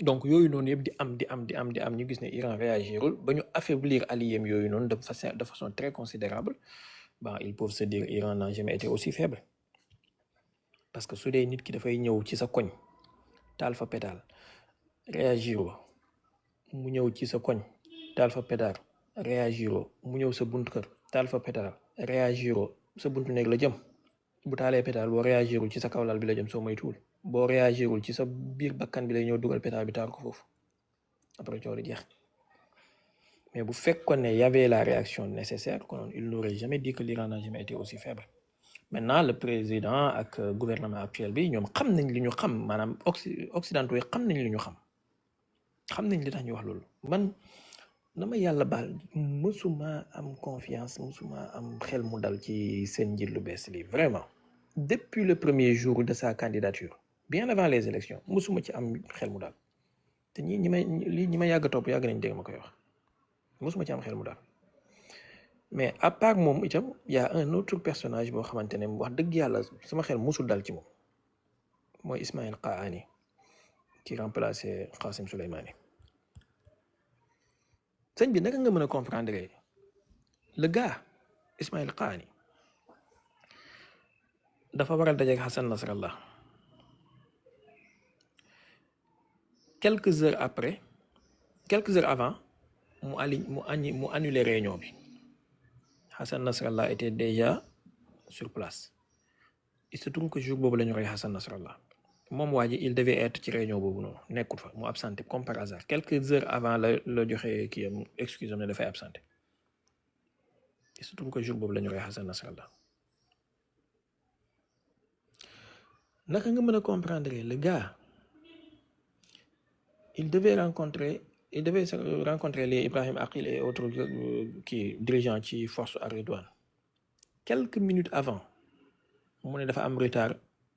Donc yooyu noonu yëpp di am ñu gis ne Iran réagirul ba ñu affaiblir alliés yooyu noonu de façon très considérable. Ben ils peuvent se dire Iran n'a jamais été aussi faible. Parce que su dee nit ki dafay ñëw ci sa koñ taal fa pétale réagiroo mu ñëw ci sa koñ taal fa pétale réagiroo mu ñëw sa buntu kër taal fa pétale réagiroo sa buntu néeg la jëm bu taalee pétale boo réagirul ci sa kawlal bi la jëm soo moytuwul boo réagirul ci sa biir bakkan bi lay ñëw dugal pétale bi taal ko foofu après coow li jeex mais bu fekkoon ne y avait la réaction nécessaire konoon il n'aurait jamais dit que l'Iran n'a jamais été aussi faible. Maintenant le président ak gouvernement actuel bi ñoom xam nañ li ñu xam maanaam occidentaux yi xam nañ li ñu xam nañ li tax ñu wax loolu man dama yàlla baal mësuma am confiance mësuma am xel mu dal ci seen njiit lu bees li vraiment depuis le premier jour de sa candidature bien avant les élections mësuma ci am xel mu dal te ñi ma yàgg topp yàgg nañ dégg ma koy wax mësuma ci am xel mu dal. Mais à part moom itam y a un autre personnage boo xamante ne wax dëgg yàlla sama xel musul dal ci moom mooy Ismaïl Qaani qui remplacé Qassim Soleimani. Sëñ bi naka nga mën a comprendre le gars Ismaïl Qaani dafa waral dajeek Hassan Nasrallah quelques heures avant mu annulé réunion bi. Hassan Nasrallah était déjà sur place. Il se trouve que jour boobu la ñu rey Hassan Nasrallah moom waa ji il devait être ci réunion boobu noonu nekkul fa mu absenté comme par hasard quelques heures avant la joxe kii am excuse am ne dafay absenté. Il se trouve que jour boobu la ñu rey Hassan Nasrallah. Naka nga mën a comprendre le gars il devait rencontrer les Ibrahim Aqil et autres dirigeants ci force Ar-Ridwan quelques minutes avant mu ne dafa am retard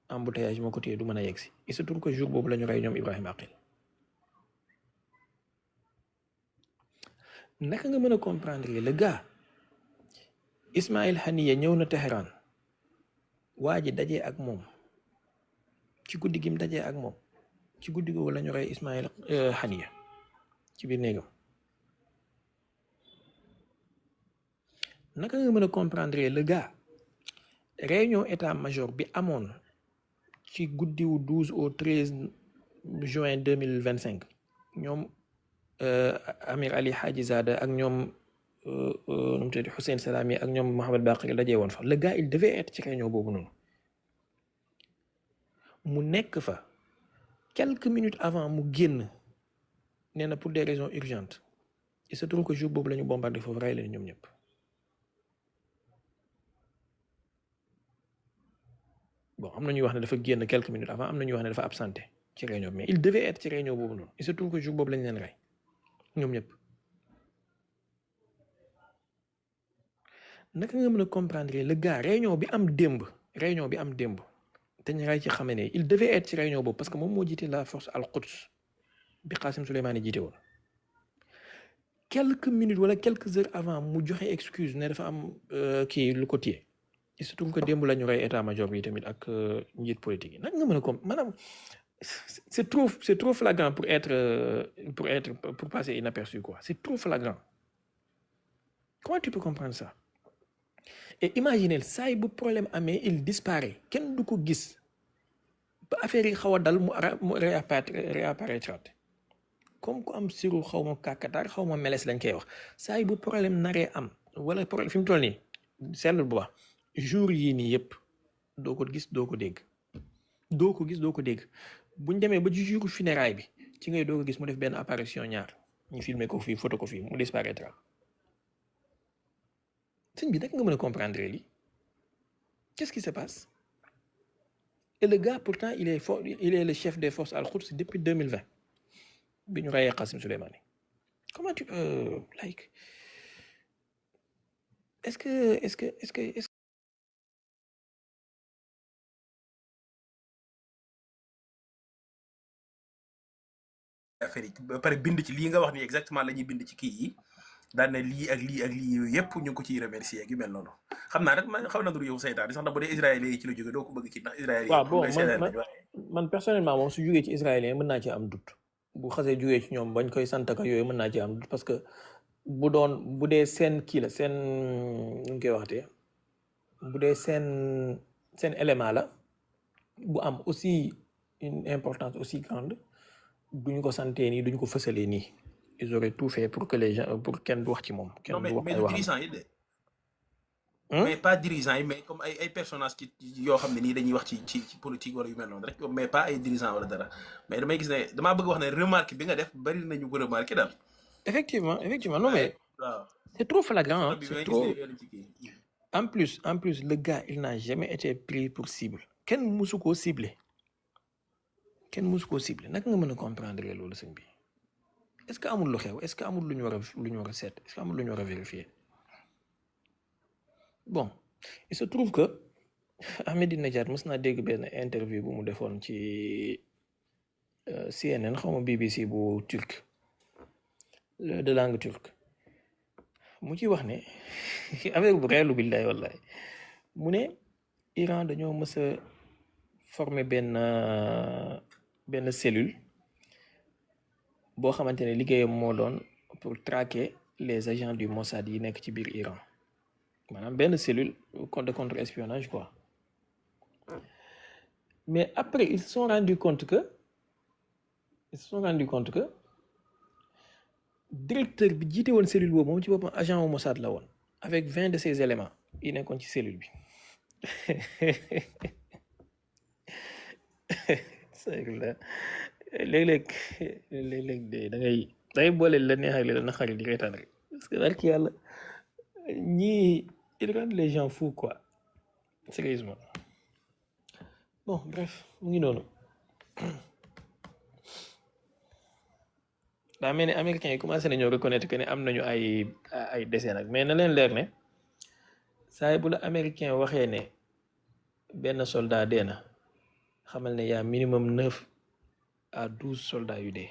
embouteillage moo ko téye du mën a yegsi. Il se trouve que jour boobu la ñu rey ñoom Ibrahim Aqil. Naka nga mën a comprendre le gars Ismaïl Haniyeh ñëw na Téhéran waa ji dajee ak moom ci guddi gi mu dajee ak moom ci guddi googu la ñu rey Ismaïl Haniyeh ci biir néegam. Naka nga mën a comprendre le gars réunion état-major bi amoon ci guddiwu 12 au 13 juin 2025 ñoom Amir Ali Haji Zada ak ñoom nu mu tudd Hussein Salami ak ñoom Mohamed Baqir dajee woon fa le gars il devait être ci réunion boobu noonu mu nekk fa quelques minutes avant mu génn nee na pour des raisons urgentes il se trouve que jour boobu la ñu bombardé foofu rey leen ñoom ñëpp. Bon am na ñuy wax ne dafa génn quelques minutes avant am na ñuy wax ne dafa absenté ci réunion bi mais il devait être ci réunion boobu noonu il se trouve que jour boobu lañ leen rey ñoom ñëpp. Naka nga mën a comprendre le gars réunion bi am démb te ñu rey ci Khamenei il devait être ci réunion boobu parce que moom moo jiite la force al-Quds bi Qassim Soleimani jiite woon quelques minutes wala quelques heures avant mu joxe excuse ne dafa am kii lu ko téye. Il se trouve que démb la ñu rey état-major bi tamit ak njiit politique yi nag nga mën a comme maanaam c'est trop flagrant pour passer inaperçu quoi c'est trop flagrant. Comment tu peux comprendre ça? Et imaginez saa bu problème amee il disparaît kenn du ko gis ba affaire yi xaw a dal mu réapparaître comme ku am siru xaw ma kàkkatar xaw ma meles lañ koy wax saa bu problème naree am wala problème fi mu toll nii seetlu bu baax jour yii nii yëpp doo ko gis doo ko dégg buñ demee ba ci jour funérailles bi ci ngay doo ko gis mu def benn apparition ñaar ñu filmer ko fii photo ko fii mu disparaîtra sëñ bi naka nga mën a comprendre lii qu'est-ce qui se passe et le gars pourtant il est le chef des forces al-Quds depuis 2020 bi ñu rayee Qassim Soleimani comment tu peux like est-ce que affaire yi ba pare bind ci lii nga wax ni exactement la ñuy bind ci kii yi daan na lii ak lii ak lii yooyu yëpp ñu ngi ko ciy remercier ak yu mel noonu xam naa rek man xaw na ndur yow saytaan sax ndax bu dee israélien yi ci la jóge doo ko bëgg ci ndax israélien waaw bon yi man personnellement moom su jógee ci israélien mën naa ci am doute bu xasee jógee ci ñoom bañ koy sant ak yooyu mën naa ci am doute parce que bu dee seen kii la seen nu ñu koy waxtee bu dee seen élément la bu am aussi une importance aussi grande duñu ko santee nii duñu ko fësalee nii ils auraient tout fait pour que les gens pour kenn du wax ci moom. kenn du wax ay waxam dirigeants yi de. mais pas dirigeants yi mais comme ay personnages ci yoo xam ne nii dañuy wax ci politique wala yu mel noonu rek mais pas ay dirigeants wala dara mais damay gis ne damaa bëgg wax ne remarque bi nga def bari nañu ko remarqué daal. effectivement non mais. waaw c'est trop flagrant hein, c'est trop. en plus le gars il n'a jamais été pris pour cible. kenn musu koo ciblé naka nga mën a comprendre loolu sëñ bi est-ce que amul lu xew est-ce que amul lu ñu war a seet est-ce que amul lu ñu war a vérifier bon il se trouve que Ahmadinejad mës naa dégg benn interview bu mu defoon ci CNN xaw ma BBC bu turc de langue turque mu ci wax ne affaire bu reelu billahi wallahi mu ne Iran dañoo mës a former benn cellule boo xamante ne liggéeyam moo doon pour traquer les agents du Mossad yi nekk ci biir Iran maanaam benn cellule de contre-espionnage quoi mais après ils se sont rendu compte que directeur bi jiite woon cellule boobu moom ci boppam agent wu Mossad la woon avec 20 de ses éléments yi nekkoon ci cellule bi léeg-léeg da ngay boole la neex ak la naqari di reetaan rek parce que daal ki yàlla ñii ils rendent les gens fous quoi sérieusement bon bref mu ngi noonu daa mel ni américains yi commencé nañoo reconnaître que ne am nañu ay décès nag mais na leen leer ne saa bu la américain waxee ne benn soldat dee na xamal ne y a minimum 9 à 12 soldats yu dee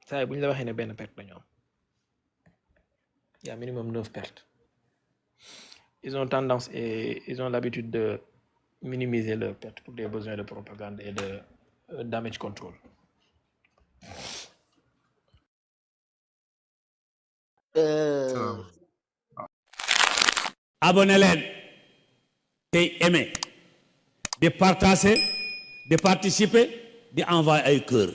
saa bu ñu la waxee ne benn perte lañu am y a minimum 9 pertes ils ont tendance et ils ont l'habitude de minimiser leurs pertes pour des besoins de propagande et de damage control. Abonnez leen tey aimer di partager di participer di envoyer ay cœur